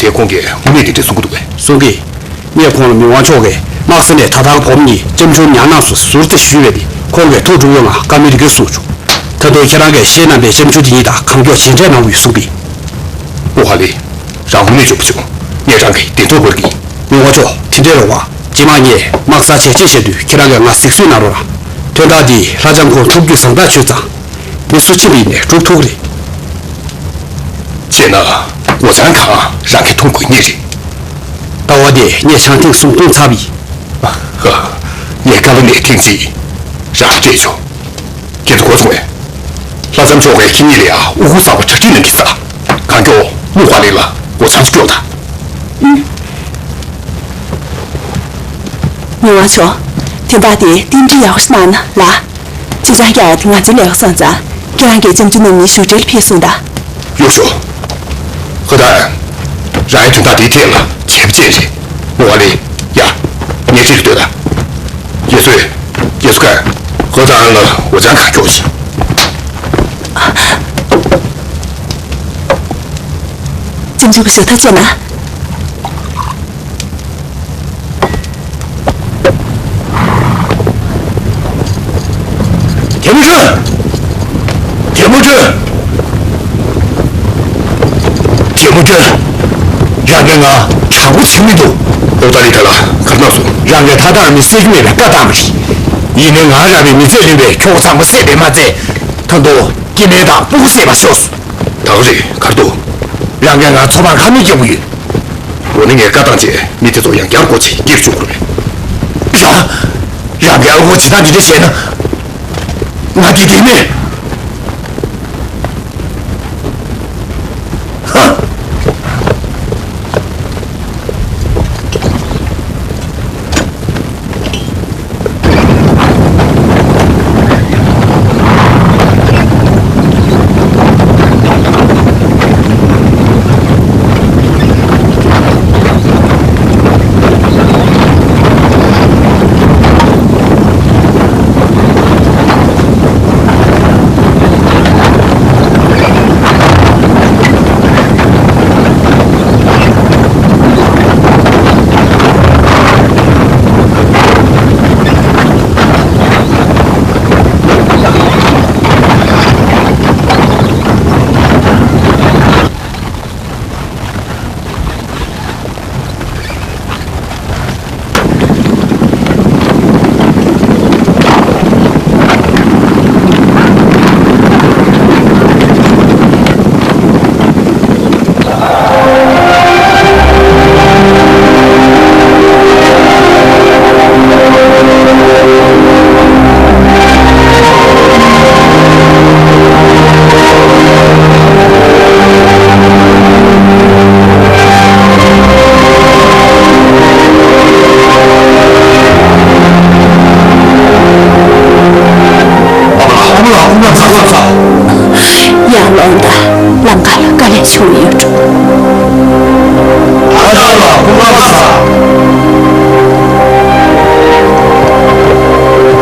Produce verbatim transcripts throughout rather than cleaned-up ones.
ངས་ཁོང་གིས་དངོས་གནས་དེ་འདྲ་གསུང་གི་འདུག་གས། གསུང་གི། ངས་ཁོང་ལ་མི་དབང་མཆོག་གིས་དམག་ས་ནས་ད་ལྟར་བོད་མི་གཉིས་ལྕམ་ཆུང་ཉང་ནག་སུ་ཟུར་བརྩི་ཞུས་པ་དེ་ཁོང་གིས་ཐུགས་གྲུབ་ཡོང་ང་བཀའ་མོལ་དེ་ག་སུ་བྱུང་། ད་དུང་ཁྱེད་རང་གིས་བཞེས་གནང་པའི་ལྕམ་ཆུང་དེ་གཉིས་དང་གང་མགྱོགས་མཇལ་འཕྲད་གནང་དགོས་གསུངས་པས། ཨོ་ཧ་ལེ། རང་དངོས་གནས་འཇོན་པོ་བྱུང་། ངས་རང་གི་བདེན་དོན་སྐོར་གྱི། མི་དབང་མཆོག་དེ་འདྲའི་རེ་བ། རྗེས་མ་ངས་དམག་སར་ཆ་ཤས་བཞག་དུས་ཁྱེད་རང་གིས་ང་གཟིགས་ཞིབ་གནང་རོགས་གནང་། དོན་དག་འདི་ལྷ་ལྕམ་ཁོང་ཐུགས་རྒྱུས་བཟང་ཐག་ཆོད་ཙང་། མི་སུ་ཕྱིན་པ་ཡིན་ནའི་འགྲུབ་ཐུབ་ཀྱི་རེད། བྱས་ན་ངོ་ཚ་གང་རང་གིས་མཐོང་དགོས་ངེས་རེད། ལྟ་བ་དེ་ངས་བྱང་ཐེངས་གསུམ་མཐོང་ཚར་བ་ཡིན། ཨ། ངས་བཀའ་སློབ་ནས་ཐེངས་གཅིག་རང་སྤྲད་ཆོག་ཁྱེད་ཚོ་གོ་སོང་ངས། ལྷ་ལྕམ་མཆོག་གིས་ཁྱེད་གཉིས་ལ་ཡང་དབུ་ཁུག་གསར་པ་གྲ་སྒྲིག་གནང་གི་ཟེར། གང་མགྱོགས་དམུ་ཧྭ་ལི་ལ་སྒོ་བྱང་སྐྱོག་དང་། མི་དབང་མཆོག་དོན་དག་དེ་རྟེན་འབྲེལ་ཡག་ཤོས་གནང་ན་ལ། ཅི་ཅང་ཀྱང་ང་ཚོའི་ལས་ཀ་སོང་ཙང་ཁྱེད་རང་གིས་ལྕམ་ཆུང་རྣམ་གཉིས་བཞུགས་གྲལ་ཕེབས་སོང་ད། ཡོད་ཤོག་ཧུ་ཐན། རང་ཡང་དོན་དག་དེའི་ཐད་ལ་བྱས་པ་ཅན་རེད། མོ་ཧྭ་ལི། ཡ། ངའི་འཁྲིས་སུ་སྡོད་དང་། ཡེ་སུའེ། ཡེ་སུ་ཁན། ཧུ་ཐན་ལ་འུ་ཅག་གང་མགྱོགས་ཤིག་ལྕམ་ཆུང་གི་ཞབས་ཐག་བཅད་ན། ཐེ་མུ་ཅུན། ཐེ་མུ་ཅུན། ཐེ་མུ་ཅུན། རང་གིས་ང་དྲག་པོ་བྱེད་མི་འདུག་ཨོ་ཏ་ལི་ད་ལ་གར་སོང་། རང་གིས་ད་ལྟར་མི་བསད་རྒྱུ་མེད་པའི་བཀའ་བཏང་བ་རེད། ཡིན་ནའི་ང་རང་བའི་མི་ཚེ་ལོན་པའི་ཁྱོ་ག་ཚང་མ་བསད་པས་མ་ཚད། ད་དུང་སྐྱེ་དམན་དང་སྤུ་གུ་བསད་པ་ཤོར་སོང་། ད་ག་རེད། གར་འདུག་རང་གིས་ང་ཚོ་བར་ཁ་མིག་རྒྱག་གི་ཡོད། འོ་ན་ངས་བཀའ་བཏང་བྱས་མི་དེ་ཚོ་ཡང་བསྐྱར་སྒོ་ཕྱེ་སྐྱེལ་བཅུག་དགོས་རེད། རང་རང་གིས་ཨ་ཁུ་བྱེད་སྟངས་འདི་འདྲ་བྱས་ན། ང་འདི་འདི་ནས། ཧ། ཡར་ལོངས་དང་། ལམ་ཁ་ལ་དཀའ་ལས་བྱུང་ཡོད་འགྲོ། ཨ་ཅག་ལགས་སྐུ་ཁམས་བཟང་།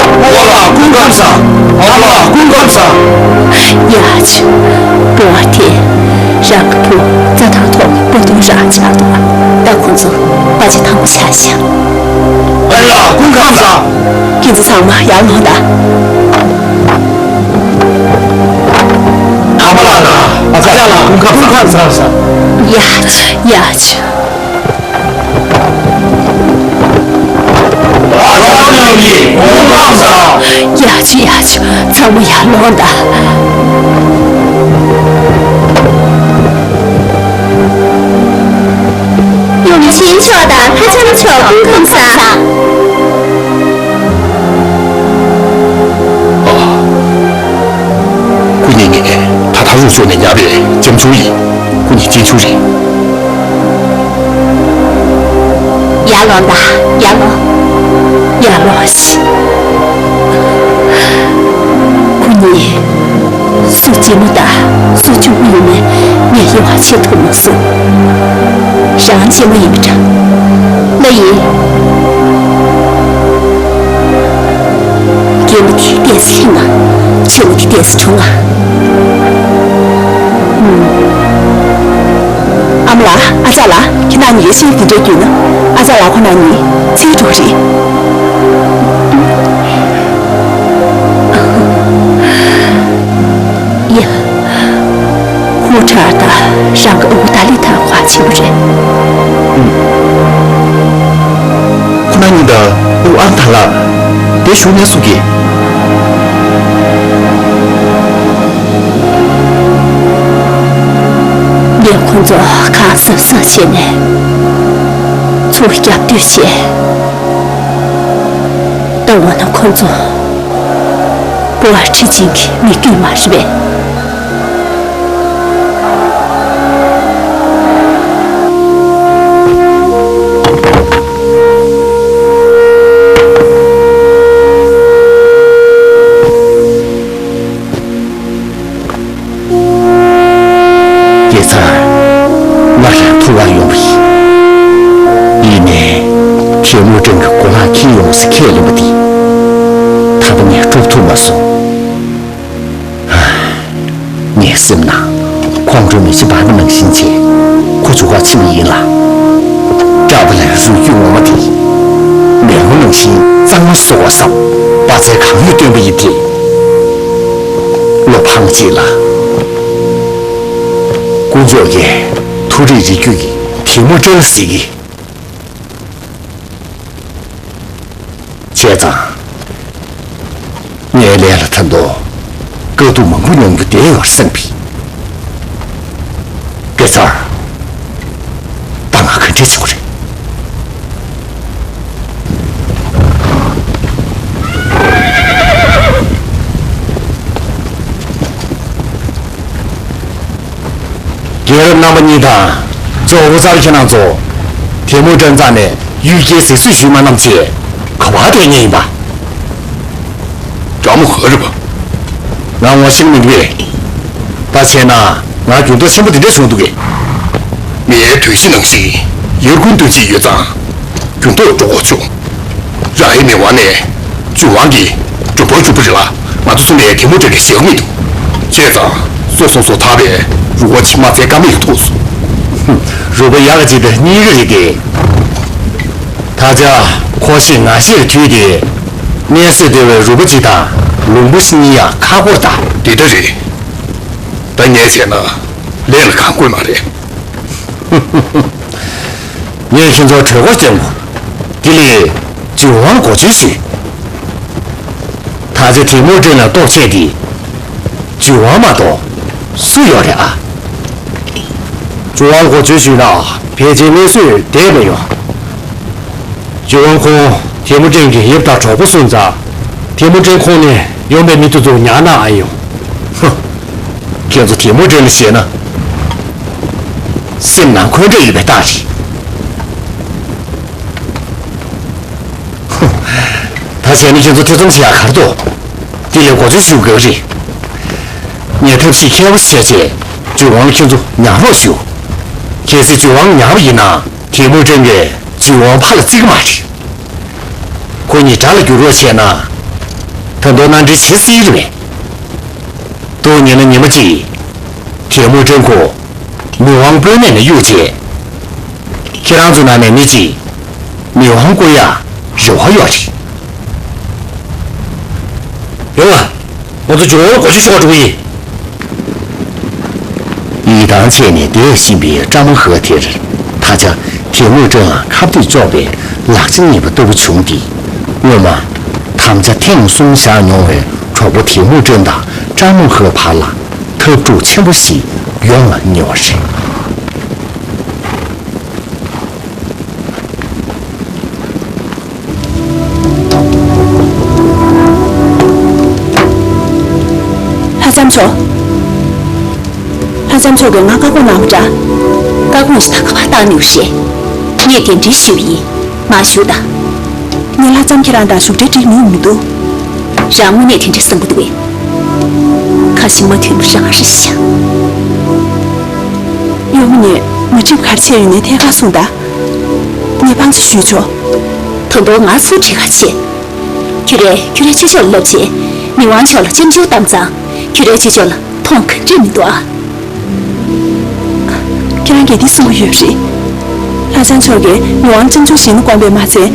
ཨ་མ་ལགས་སྐུ་ཁམས་བཟང་། ཨ་མ་ལགས་སྐུ་ཁམས་བཟང་། ཡ་ཆུ། བུ་བ་དེ། རང་གི་བུ་རྩྭ་ཐང་ཐོག་གི་སྤོ་ཐུང་རང་ཆགས་འདུག་ད་ཁོ་ཚོ་པ་ཆེ་ཐང་པོ་ཆགས་ཤག་ཨ་ལགས་སྐུ་ཁམས་བཟང་། ཁྱེད་ཚོ་ཚང་མ་ཡར་ལོངས་དང་། ཨ་མ་ལགས་དང་ཨ་ཅག་ལགས་སྐུ་ཁམས་བཟང་། ཡ་ཆུ། ཡ་ཆུ། ཨ་ཅག་རྣམས་ཀྱི་སྐུ་ཁམས་བཟང་། ཡ་ཆུ། ཡ་ཆུ། ཚང་མ་ཡར་ལོངས་དང་། ཡུམ་ཆེན་མཆོག་དང་ལྷ་ལྕམ་མཆོག་སྐུ་ཁམས་བཟང་། ཨ། སྐུ་ཉིད་ངས་ད་ལྟ་རུ་ཤོར་ནས་ཉར་བའི་ལྕམ་ཆུང་ཡིན། སྐུ་ཉིད་གཅེན་གཅུང་རེད། ཡར་ལོངས་དང་། ཡར་ལོངས། ཡར་ལོངས་ཤིག་སྐུ་ཉིད། སུ་གཅེན་མོ་དང་སུ་གཅུང་མོ་ཡིན་མིན་ངས་དབྱེ་བ་ཕྱེ་ཐུབ་མ་སོང་། རང་གཅེན་མོ་ཡིན་པ་འདྲ། ལ་ཡིན། རྒན་པོ་དེ་ཏོག་ཙམ་ལྷིང་ང་། ཆེན་མོ་དེ་ཏོག་ཙམ་གྲུང་ང་། ཨུམ། ཨ་མ་ལགས། ཨ་ ཨ་ཅག་ལགས། ཁྱེད་རང་གཉིས་ཀྱིས་ཤིང་དེ་འདྲ་བརྒྱུད་ན། ཨ་ཅག་ལགས་ཁོ་རང་གཉིས་འཚིག་འགྲོ་གི་རེད། ཡ། ཧུ་ཁྲར་དང་རང་གི་ཨ་ཁུ་ཏཱ་ལི་ཐང་ཁ་ཆེན་པོ་རེད། ཁོ་རང་གཉིས་དང་ཨུ་ཨན་ཐ་ལ་དེ་བཞུགས་ནས་སུ་གིས། ངས་ཁོ་ཚོ་གང་གཟབ་གཟབ་བྱས་ནས་ཚུར་རྒྱབ་གཏོད་བྱས། ད་འོ་ན་ཁོ་ཚོ་བུ་བ་ཁྲི་ཆེན་གྱི་མི་རྒྱུད་མ་རེད་པས། སྐྱེས་ཚར། ང་རང་ཐུག་ག་ཡོང་བ་ཡིན། ཡིན་ནའི། ཐེ་མུ་ཀྲན་གྱི་གོ་ལག་འཁྱེར་ཡོང་ཟེར་ཁས་ལེན་པ་དེ། ད་ལྟ་ངས་སྒྲུབ་ཐུབ་མ་སོང་། ངས་སེམས་ནང་ཁོང་ཁྲོའི་མི་ཚེ་བར་པ་ནང་བཞིན་བྱས། ཁོ་ཚོ་ག་ཕྱིན་པ་ཡིན་ལ། སྐྲག་པ་ལས་རུལ་རྒྱུ་ངོ་མ་དེ། མེ་ལོང་ནང་བཞིན་གཙང་མ་བཟོ་བ་བསམ། དཔའ་རྩལ་གང་ཡོད་བཏོན་པ་ཡིན་ཏེ། བློ་ཕངས་ཅིག་ལ། དཀོན་མཆོག་གིས་མཐོ་རིས་རིགས་རྒྱུད་ཀྱི་དེ་མོ་སྤྲེལ་ཟེར་གི། བྱས་ཙང་། ངའི་ལས་ལ་ད་དུང་དཀའ་སྡུག་མང་པོ་མྱོང་རྒྱུ་བསྡད་ཡོད་བསམ་པས། སྐྱེས་ཚར། ད་ང་ག་འདྲས་བྱེད་དགོས་རེད། རྒན་རབས་རྣམ་པ་གཉིས་དང་། གཙོ་བོ་ལོ་ཙཱ་བ་ཁྱེད་རང་ཚོ། དེ་མོ་ཀྲན་རྩ་ནས་གཡུལ་རྒྱལ་གཟིགས་གསོལ་ཞུས་མ་གནང་བྱས། ག་པར་བསྡད་མཁན་ཡིན་པ། ཀྲ་མོ་ཧོ་རེད་པ། ང་ངོ་ཤེས་མི་འདུག་གས། ད་བྱས་ན་ང་འགྱུར་ལྡོག་ཆེན་པོ་འདི་འདྲ་བྱུང་འདུག་གས། མིའི་དུས་བཞི་ནང་བཞིན་ཡར་རྒྱས་འགྲོ་གི་ཡོད་ཙང་། འགྱུར་ལྡོག་འགྲོ་དགོས་བྱུང་། རང་ཡུལ་མི་དབང་ནས་ཅུན་ཝང་གི་མགྲོན་པོར་གྱུར་པ་རེད་ལ། ང་ཚོ་ཚོ་ནས་དེ་མོ་འདྲ་གི་ཞེ་དགུ་མི་འདུག་བྱས་ཙང་སོ་སོ་སོ་ཐར་པའི་རུ་ཁག་ཕྱི་མ་བཙལ་ཀ་མེད་ཀྱི་ཐུག་སོང་། རུ་པ་ཡག་ག་ཅིག་དང་གཉིས་ཀ་རེད་དེ། ད་ཆ་ཁོ་ཤི་ང་ཤི་གི་དུས་དེ། གནས་སྲོལ་དེ་བས་རུ་པ་གཅིག་དང་ལུང་པ་གཉིས་ཡང་ཁག་པོ་རེད་ད། དེ་འདྲ་རེད། ད་ངས་བྱས་ན་ལས་ལ་གང་དགོས་མ་རེད། ངས་ཁྱེད་ཚོར་གྲོས་འགོ་བརྩམས་གོ། དེ་ལས་ཅུན་ཝང་གོ་ཆོད་ཞུས། ད་ཆ་དེ་མོ་ཀྲན་ལ་གཏོགས་ཆེད་དེ། ཅུན་ཝང་མ་གཏོགས་སུ་ཡོད་རེད་ཨ། ཅུན་ཝང་གོ་ཆོད་ཞུས་ན་ཕལ་ཆེར་གནས་སྲོལ་བསྡད་མི་ཡོང་། ཅུན་ཝང་ཁོང་དེ་མོ་ཀྲན་གྱི་ཡབ་དང་གྲོགས་པོ་སོང་ཙང་། དེ་མོ་ཀྲན་ཁོང་ནས་ཡོང་པའི་མི་དེ་ཚོ་ཉར་ན་ཨ་ཡོང་། ཧ། ཁྱེད་ཚོ་དེ་མོ་ཀྲན་ལ་བཤད་ན། སེམས་ནང་འཁོན་འདྲ་ཡོད་པའི་རྟགས་རེད། ད་བྱས་ན་ཁྱེད་ཚོ་ཐེ་ཚོམ་བྱེད་ཡག་ག་རེ་འདུག་དེ་ལས་གོ་ཆོད་ཞུ་དགོས་རེད། ངས་ཐབས་ཤེས་མཁས་པོ་བྱས་བྱས་ཅུན་ཝང་ཁྱེད་ཚོ་ཉར་རོགས་ཞུ། གལ་སྲིད་ཅུན་ཝང་ཉར་བ་ཡིན་ན་དེ་མོ་ཀྲན་གྱིས་ཅུན་ཝང་ཕར་ལ་བརྩི་གི་མ་རེད། ཁོ་གཉིས་དགྲ་ལ་འགྱུར་རོགས་བྱས་ན། ད་དུང་མནའ་འབྲེལ་བྱེད་སྲིད་རེད་པས། སྡུག་ཉེས་ན་ཉི་མ་གཅིག་དེ་མོ་ཀྲན་ཁོ་མི་དབང་དཔོན་གནས་ནས་གཡུགས་རྗེས། ཁྱེད་རང་ཚོ་ནང་ནས་མི་གཅིག་མི་དབང་བསྐོ་ཡག་རེ་བ་ཡོད་རེད། ཡོང་ང་། ང་ཚོ་ཅུན་ཝང་ལ་གོ་ཆོད་ཞུ་བར་འགྲོ་གི་ཡིན། ཡིད་ཐང་ཆད་ནས་བསྡད་བཞིན་པའི་ཀྲ་མོ་ཧོ་དེར་ད་ཆ་དེ་མོ་ཀྲན་ལ་ཁ་གཏད་གཅོག་པའི་ལག་ཆ་རྙེད་པ་ལྟ་བུ་བྱུང་སྟེ། སྔོན་མ་དམ་བཅའ་ཐེངས་གསུམ་བཞག་མྱོང་བའི་གྲོགས་པོ་དེ་མོ་ཀྲན་དང་ཀྲ་མོ་ཧོའི་བར་ལ་འཐབ་འཁྲུག་ཆེན་པོ་ཞིག་ཡོང་ལ་ཉེ་བ་རེད། ལྷ་ལྕམ་མཆོག་ལྷ་ལྕམ་མཆོག་གིས་ང་བཀའ་དགོངས་གནང་བ་འདྲ། བཀའ་དགོངས་ཞིག་ད་ག་པར་བཏང་ནས་ཡོད་རེད། ངས་གདན་འདྲེན་ཞུས་པ་ཡིན། མར་བཞུགས་དང་། ངས་ལྷ་ལྕམ་ཁྱེད་རང་དང་བཞུགས་གྲལ་སྒྲིག་མི་ཡོང་མི་འདུག་རང་དངོས་གནས་དེ་འདྲ་བསམ་གྱི་འདུག་གས། ཁ་ཞིག་མ་ཐོན་པ་རང་རེད་ཤག་གཡོག་མོ་ནས་མ་འགྲིག་ག་རེ་བྱས་ཡོད་ནའི་ཐད་ཀར་གསུངས་དང་། ངས་དཔང་ཆ་ཞུས་ཆོག་ད་དུང་ང་སུ་དྲི་ག་བྱེད། ཁྱོད་རས་ཁྱོད་རའི་ཅོ་ཅོ་ལ་ལབ་བྱས། མི་དབང་མཆོག་ལ་ཅམ་ཅིའུ་བཏང་ཙང་། ཁྱོད་རའི་ཅོ་ཅོ་ལ་མཐོང་ག་འདྲ་མི་འདུག་ཨ། ཁྱེད་རང་གིས་འདི་གསུང་གི་ཡོད་རེད། ལྷ་བྱང་མཆོག་གིས་མི་དབང་ལྕམ་ཆུང་ཞིག་ནི་དགོངས་པས་མ་ཚད།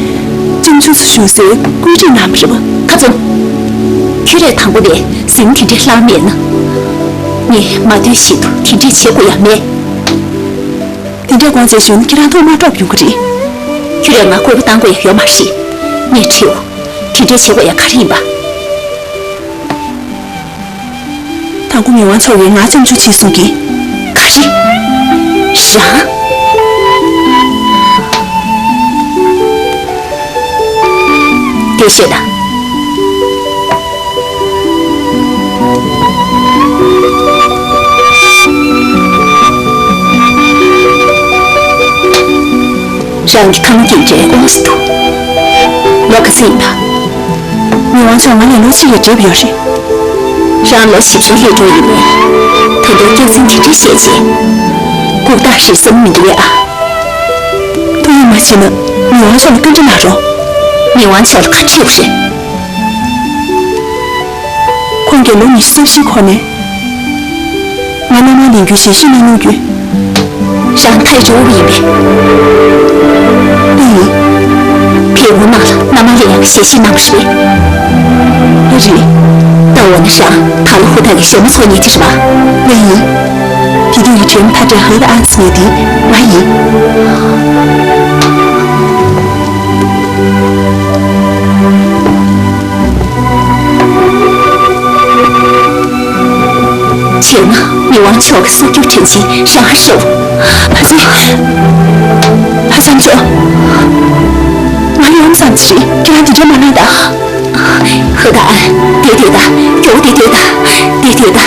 ལྕམ་ཆུང་སུ་བཞུགས་སའི་བཀོད་སྒྲིག་གནང་བ་རེད་པ། ཁ་བཙུམ། ཁྱོད་རས་དང་པོ་ནས་ཟིང་དེ་འདྲའི་ལྷག་མེད་ན། ངས་མ་འདོད་བཞིན་དུ་དེ་འདྲས་བྱེད་དགོས་ཡ་མེད། དེ་འདྲས་དགོངས་བྱས་བཞུགས་ན་ཁྱེད་རང་ཐུགས་མ་སྐྲག་ཡོང་གི་རེད། ཁྱོད་རས་ང་བཀོད་པ་བཏང་དགོས་ཡ་ཡོད་མ་རེད། ངས་ཁྲིའོ། དེ་འདྲས་བྱེད་དགོས་ཡ་ག་རེ་ཡིན་པ། དང་པོ་མི་དབང་མཆོག་གིས་ང་ལྕམ་ཆུང་བྱེད་གསུང་གི། ག་རེ། རང་། དེ་བཤད་ན། རང་གི་ཁང་གི་འདྲའི་ཨོ་སི་འདུག་ལོ་ག་ཚོད་ཡིན་པ། མི་དབང་མཆོག་ང་ལས་ལོ་གཅིག་ལས་བགྲེས་པ་ཡོད་རེད། རང་ལོ་བཞི་བཅུ་སླེབས་འགྲོ་ཡིན་པས། ད་དུང་སྐྱག་རྫུན་དེ་འདྲ་བཤད་བྱས། ལྐུགས་རྟགས་རེད་བསམ་མི་འདུག་གས་ཨ། ཐུགས་ཡིད་མ་ཆེས་ན་མི་དབང་མཆོག་ལ་བཀའ་འདྲི་གནང་རོགས། མི་དབང་མཆོག་ལ་ག་འདྲི་ཡོད་རེད། ཁོང་གིས་ལོ་ཉི་ཤུ་རྩ་བཞིའི་གོང་ནས། ང་མནའ་མ་ལེན་རྒྱུའི་ཞལ་བཞེས་གནང་མྱོང་ཡོད། རང་ཐའི་ཇོ་བོ་ཡིན་པས། ཨེ་ཡིན། ཕེ་ཝུ་ནང་ལ་མནའ་མ་ལེན་ཡག་གི་ཞལ་བཞེས་གནང་བ་རེད། ཨེ་རེད། ད་འོ་ན་རང་ད་ལོ་ཧུ་ཐག་གི་ཞལ་མ་ཚོགས་ཉེ་དེ་རེད་པ། ཨེ་ཡིན། དེ་དུས་ཀྱི་གྲོས་མཐའ་འབྲས་ཧུ་ཐག་ཨན་ཚི་ཉེ་དེ་ང་ཡིན། བྱས་ན་མི་དབང་མཆོག་གི་སྲོག་སྐྱོབ་དྲིན་ཆེན་རང་ཧ་ཤོག་ཕ་ཚོ། ཕ་བཟང་མཆོག་ང་ཡོང་ཙམ་ཅིག་རེད། ཁྱེད་རང་འདི་འདྲ་མ་གནང་དང་། ཧུ་ད། དེ་དེ་ད། ཁྱོ་དེ་དེ་ད། དེ་དེ་ད།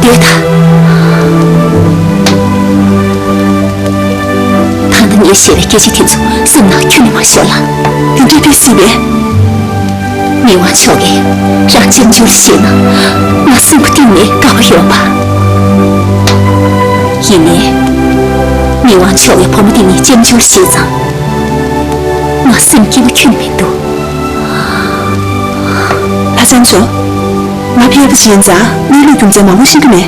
དེ་ད། ད་ལྟ་ངས་བཤད་པའི་སྐད་ཆ་དེ་ཚོ་སེམས་ནང་ཁྱོན་ནས་མ་ཤོར་ལ། དེ་འདྲའི་དཔེ་སྲིད་པས། མི་དབང་མཆོག་གིས་རང་ལྕམ་ཆུང་ལ་བཤད་ན། ང་སེམས་ཁོ་གཏིང་ནས་དགའ་བོ་ཡོད་པ། ཡིན་ནའི། མི་དབང་མཆོག་གིས་བུ་མོ་དེ་ངའི་ལྕམ་ཆུང་ལ་བཤད་ཙང་། ང་སེམས་སྐྱིད་པོ་ཁྱོན་ནས་མི་འདུག་ལྷ་བཟང་མཆོག་ང་ཕལ་པ་ཞིག་ཡིན་ཙང་གནས་ལུགས་རྒྱུ་མཚན་མང་པོ་ཤེས་ཀྱི་མེད།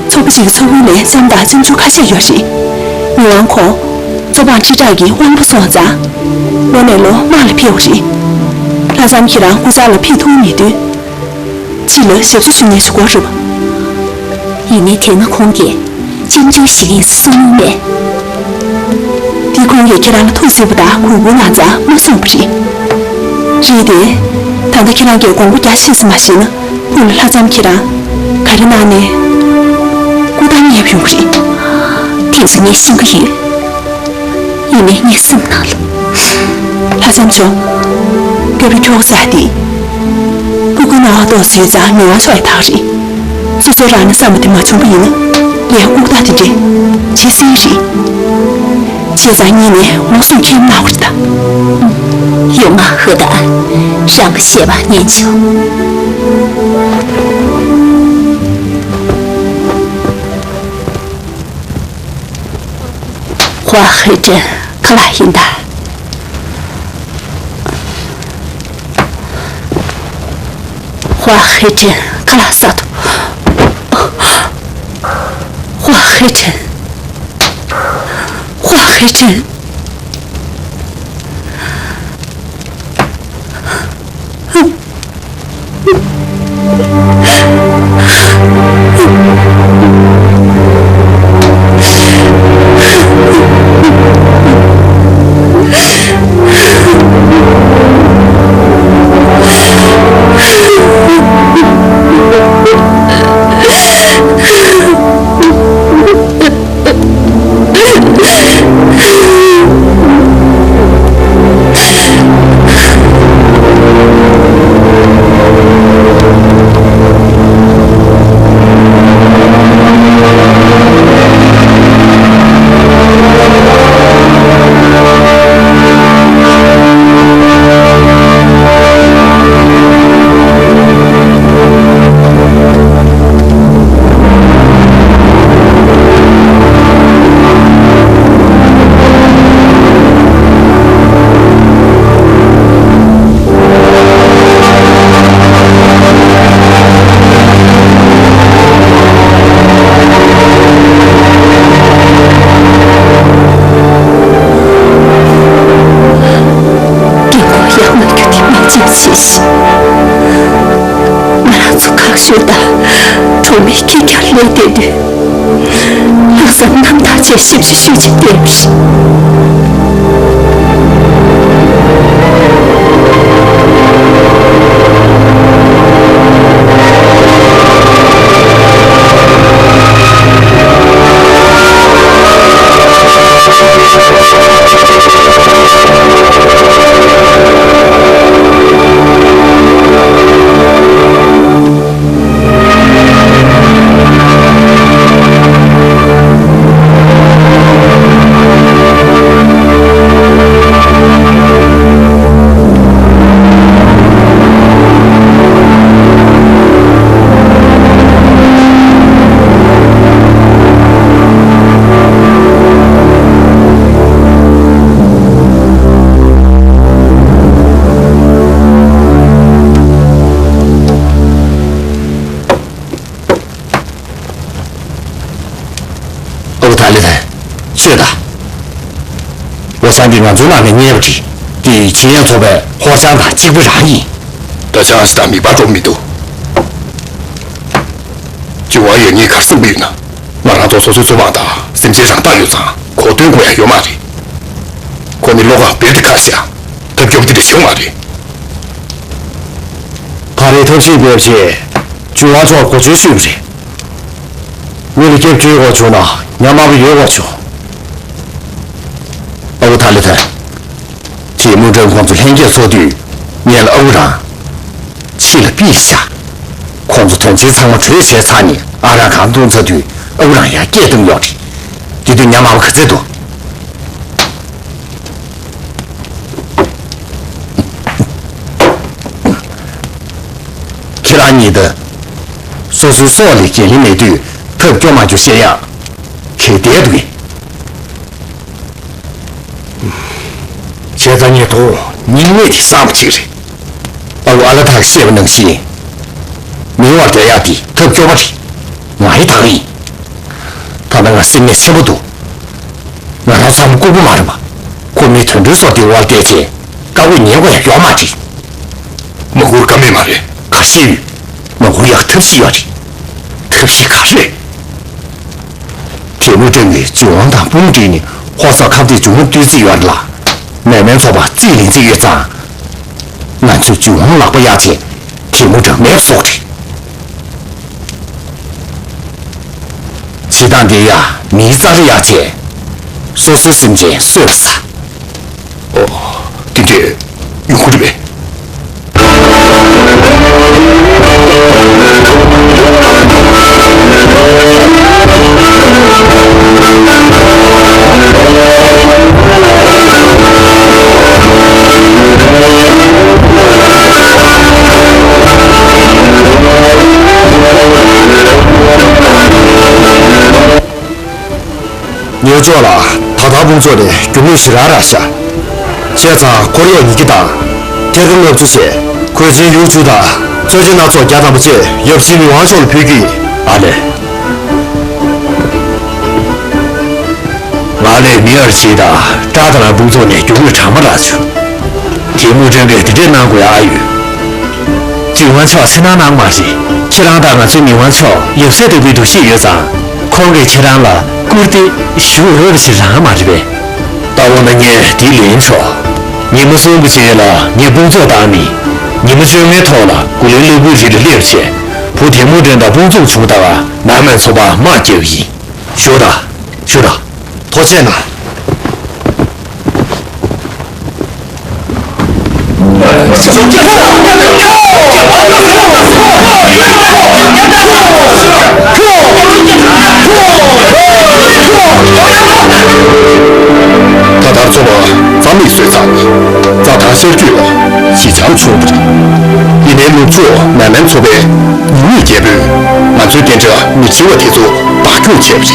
ཚོགས་པ་ཞིག་གི་ཚོགས་དཔོན་ལ་ལྕམ་དང་ལྕམ་ཆུང་ཁ་ཤས་ཡོད་རེད། མི་དབང་ཁོང་ཚོ་པང་ཁྲི་ཕྲག་གི་དབང་པོ་སོང་ཙང་། ལོ་ནས་ལོ་དམག་ལ་ཕེབས་པ་རེད། ལྷག་བསམ་ཁྱེད་རང་སྐུ་ཚབ་ལ་ཕེབས་ཐུབ་མེད་དུས། ཕྱི་ལ་ཞབས་ཞུ་ཞུ་མཁན་ཞིག་དགོས་རེད་པ། ཡིན་ནའི་དེ་སྔ་ཁོང་གིས་ལྕམ་ཆུང་ཞིག་ཡིན་གསུང་མྱོང་མེད། དེ་ཁོང་གིས་ཁྱེད་རང་ལ་ཐུགས་གཟིགས་པ་དང་གུས་བཀུར་གནང་ཙང་མ་གསུངས་པ་རེད། རེད་དེ། ད་ལྟ་ཁྱེད་རང་གིས་དགོངས་པ་རྒྱ་ཆེ་ཙམ་མ་བཞེས་ན་ཕུགས་ལ་ལྷག་བསམ་ཁྱེད་རང་ག་རེ་གནང་ནས་སྐུ་ཐང་ཉེ་བ་ཡོང་གི་རེད། དེ་ཚོ་ངས་ཤེས་ཀྱི་ཡོད། ཡིན་ནའི་ངའི་སེམས་ནང་ལ། ལྷག་བསམ་མཆོག་སྐྱབས་ར་ཁྱོག་ས་དེ། སྤུ་གུ་ནང་ཏོག་ཙམ་ཡོད་ཙང་མི་དབང་མཆོག་ཡ་ཐག་རེད། སོ་སོ་རང་ནས་བསམ་པ་དེ་མ་བྱུང་པ་ཡིན་ན། ལས་ལྐུགས་རྟགས་དེ་འདྲས་བྱེད་སྲིད་རེད། བྱས་ཙང་ངས་ནས་འོང་སྲུང་ཁྱེར་གནང་བར་ད། ཡོང་ང་ཧུ་ད། རང་གི་བཤད་པ་ཉན་ཆོག་ཧྭ་ཧེ་ཀྲེན་ག་ལ་ཡིན་ད། ཧྭ་ཧེ་ཀྲེན་ག་ལ་ས་དོ། ཧྭ་ཧེ་ཀྲེན། ཧྭ་ཧེ་ཀྲེན། དུ་དང་གྲོགས་མི་ཁྱེད་ཀྱང་ལས་བསྡད་དུས། ལྷག་བསམ་རྣམ་དག་བྱས་ཞབས་ཕྱི་ཞུ་ཆེད་བསྡད་པ་རེད། ཨ་ཁུ་ཐང་ལི་ཐན། ཤོད་དང་། ལོ་གསར་འདི་ང་ཚོའི་ནང་ནས་རྙེད་པ་རེད། འདི་ཆེད་ཡོད་ཚོགས་པའི་ཧོར་ཆང་དང་གཅིག་པ་རང་ཡིན། ད་ཆང་ཞིག་དང་མི་འབའ་འགྲོ་མི་འདུག་ཅུང་ཝང་ཡོད་ཉིད་གར་སོང་པ་ཡིན་ན། ང་རང་ཚོ་སོ་སོའི་འཚོ་བ་དང་སེམས་ཅན་རང་དག་ཡོད་ཙང་གོ་སྟོན་དགོས་ཡ་ཡོད་མ་རེད། ཁོ་ནི་བློ་ཁོག་རྦད་དེ་ཁ་ཤས། ཐབས་སྐྱོ་པོ་དེ་འདྲ་བྱུང་བ་རེད། ད་རེས་ཐབས་ཤེས་འབད་བྱས་ཅུང་ཝང་མཆོག་གོ་བཅོལ་ཞུས་པ་རེད། ངེད་ལ་སྐྱབས་བཅོལ་དགོས་བྱུང་ན་ཉམས་དམའ་པོ་ཡོད་དགོས་བྱུང་། ཨ་ཁུ་ཐང་ལི་ཐན། དེ་མུ་ཀྲན་ཁོང་ཚོ་ལྷན་རྒྱས་ཚོགས་དུས་ངེད་ལ་ཨ་ཁུ་རང་ཕྱི་ལ་ཕུད་བཞག་ཁོང་ཚོ་དོན་ཆེན་ཚང་མ་གྲོས་བྱས་ཚར་ནས་ཨ་རག་གང་བཏུང་ཚར་དུས་ཨ་ཁུ་རང་ཡར་སྐད་བཏང་ཡོད་རེད། དེ་དུས་ཉམས་དམའ་པོ་ག་ཚད་འདུག་ཁྱེད་རང་གཉིས་ད་སོ་སོའི་སྲོག་ལ་འགན་ལེན་མེད་དུས་ཐབས་སྐྱོ་མ་སྐྱོ་བཤད་ཡག་གལ་བསྡད་འདུག་གས། བྱས་ཙང་ངས་དོ་སྙིང་ནད་དེ་བསམ་གཅིག་རེད། ཨ་ཁུ་ཨ་ལ་ཐང་བཤད་པ་ནང་བཞིན། མི་བར་བསྡད་ཡག་དེ་ཐབས་སྐྱོ་པོ་རེད། ང་ཡི་ཐང་ཡིན། ད་ལྟ་ང་སེམས་ནད་ཆེན་པོ་འདུག་ང་རང་ཚང་མ་ལྐུགས་པ་མ་རེད་པ། ཁོ་མོའི་དོན་གྲུབ་སོགས་དེ་འོག་བསྡད་བྱས་དཀའ་དགོས་ཉེན་དགོས་ཡག་ཡོད་མ་རེད། མ་སྐུར་ཀ་མེད་མ་རེད། ག་ཤེད་ཡོད། མ་སྐུར་ཡག་ཐབས་ཤེས་ཡོད་རེད། ཐབས་ཤེས་ག་རེ། དེ་མུ་ཀྲན་གྱིས་ཅུང་ཝང་དང་དཔུང་སྒྲིག་ནས་ཧོར་སོག་ཁ་གཏད་གཞུང་ལམ་བཏོད་རྩིས་ཡོད་རེད་ལ། མེ་མེན་ཚོགས་པ་རྩིས་ལེན་རྩིས་ཡོད་ཙང་། ང་ཚོས་ཅུང་ཝང་ལག་པ་གཡར་བྱས་དེ་མུ་ཀྲན་མེད་པ་བཟོ་གི་རེད། བྱེད་སྟངས་དེ་ཡང་མིའི་རྩ་རུ་གཡར་བྱས། སོ་སོའི་སེམས་ཅན་གསོད་པ་ཟ། ཨོ། དེ་འདྲས་ཡོང་གི་རེད་པས། ཉེ་ཕྱོགས་ལ་ད་ལྟ་དཔུང་ཚོགས་ནས་རྒྱུ་དངོས་ཞེ་དྲག་རག་ཤག་བྱས་ཙང་འཁོར་གཡོག་ཉིས་བརྒྱ་དང་། ཐེར་འདོན་ལྔ་བཅུ་བྱས། གོས་ཆེན་ཡུག་བཅུ་དང་གཙོ་ཆེན་སྣ་ཚོགས་བརྒྱ་ཐམ་པ་བཅས་ཡབ་སྲས་མི་དབང་མཆོག་ལ་ཕུལ་རྒྱུ་ཡིན། ཨ་ལས། ང་ལས་མི་ཨར་ཆི་དང་ཀྲ་ད་ལ་དཔུང་ཚོགས་ནས་རྒྱུ་དངོས་གྲངས་མང་རག་བྱུང་། དེ་མུ་ཀྲན་གྱིས་དེ་འདྲས་གནང་དགོས་ཡ་ཨ་ཡོད། ཅུང་ཝང་མཆོག་འཚེར་སྣང་གནང་མ་རེད། ཁྱེད་རང་དང་ང་ཚོའི་མི་དབང་མཆོག་ཡབ་སྲས་ལྟ་བུའི་འདུ་ཤེས་ཡོད་ཙང་། ཁོང་གིས་ཁྱེད་རང་ལ་བཀུར་སྟི་ཞུ་འོས་པ་ཞིག་རང་མ་རེད་པས། ད་འོ་ན་ངས་འདི་ལེན་ཆོག་ཉི་མ་གསུམ་པ་ཅན་ལ་ངས་དཔུང་ཚོགས་བཏང་ནས། ཉི་མ་བཅོ་ལྔའི་ཐོག་ལ་གུ་ལེན་གློ་བུར་རི་ལ་སླེབས་བྱས། བུ་དེ་མུ་ཀྲན་དང་དཔུང་ཚོགས་བྱུང་ད་ག་ནང་མའི་ཚོགས་པ་དམག་རྒྱག་གི་ཡིན། ཞུ་དང་། ཞུ་དང་། ཐུགས་རྗེ་གནང་། ད་ལྟར་ཚོགས་པ་རྩ་མེད་བཟོས་ཚར་ནས་རྩྭ་ཐང་ཤར་རྒྱུད་ལ་ཞི་འཇམ་བྱུང་བ་རེད། ཡིན་ནའི་ནུབ་ཕྱོགས་མེ་མེན་ཚོ་པས་ཉུང་ཉུང་རྒྱལ་པོས་ང་ཚོའི་གདན་ཁྲི་མི་ཁྲི་བ་དེ་ཚོ་བདག་སྐྱོང་བྱས་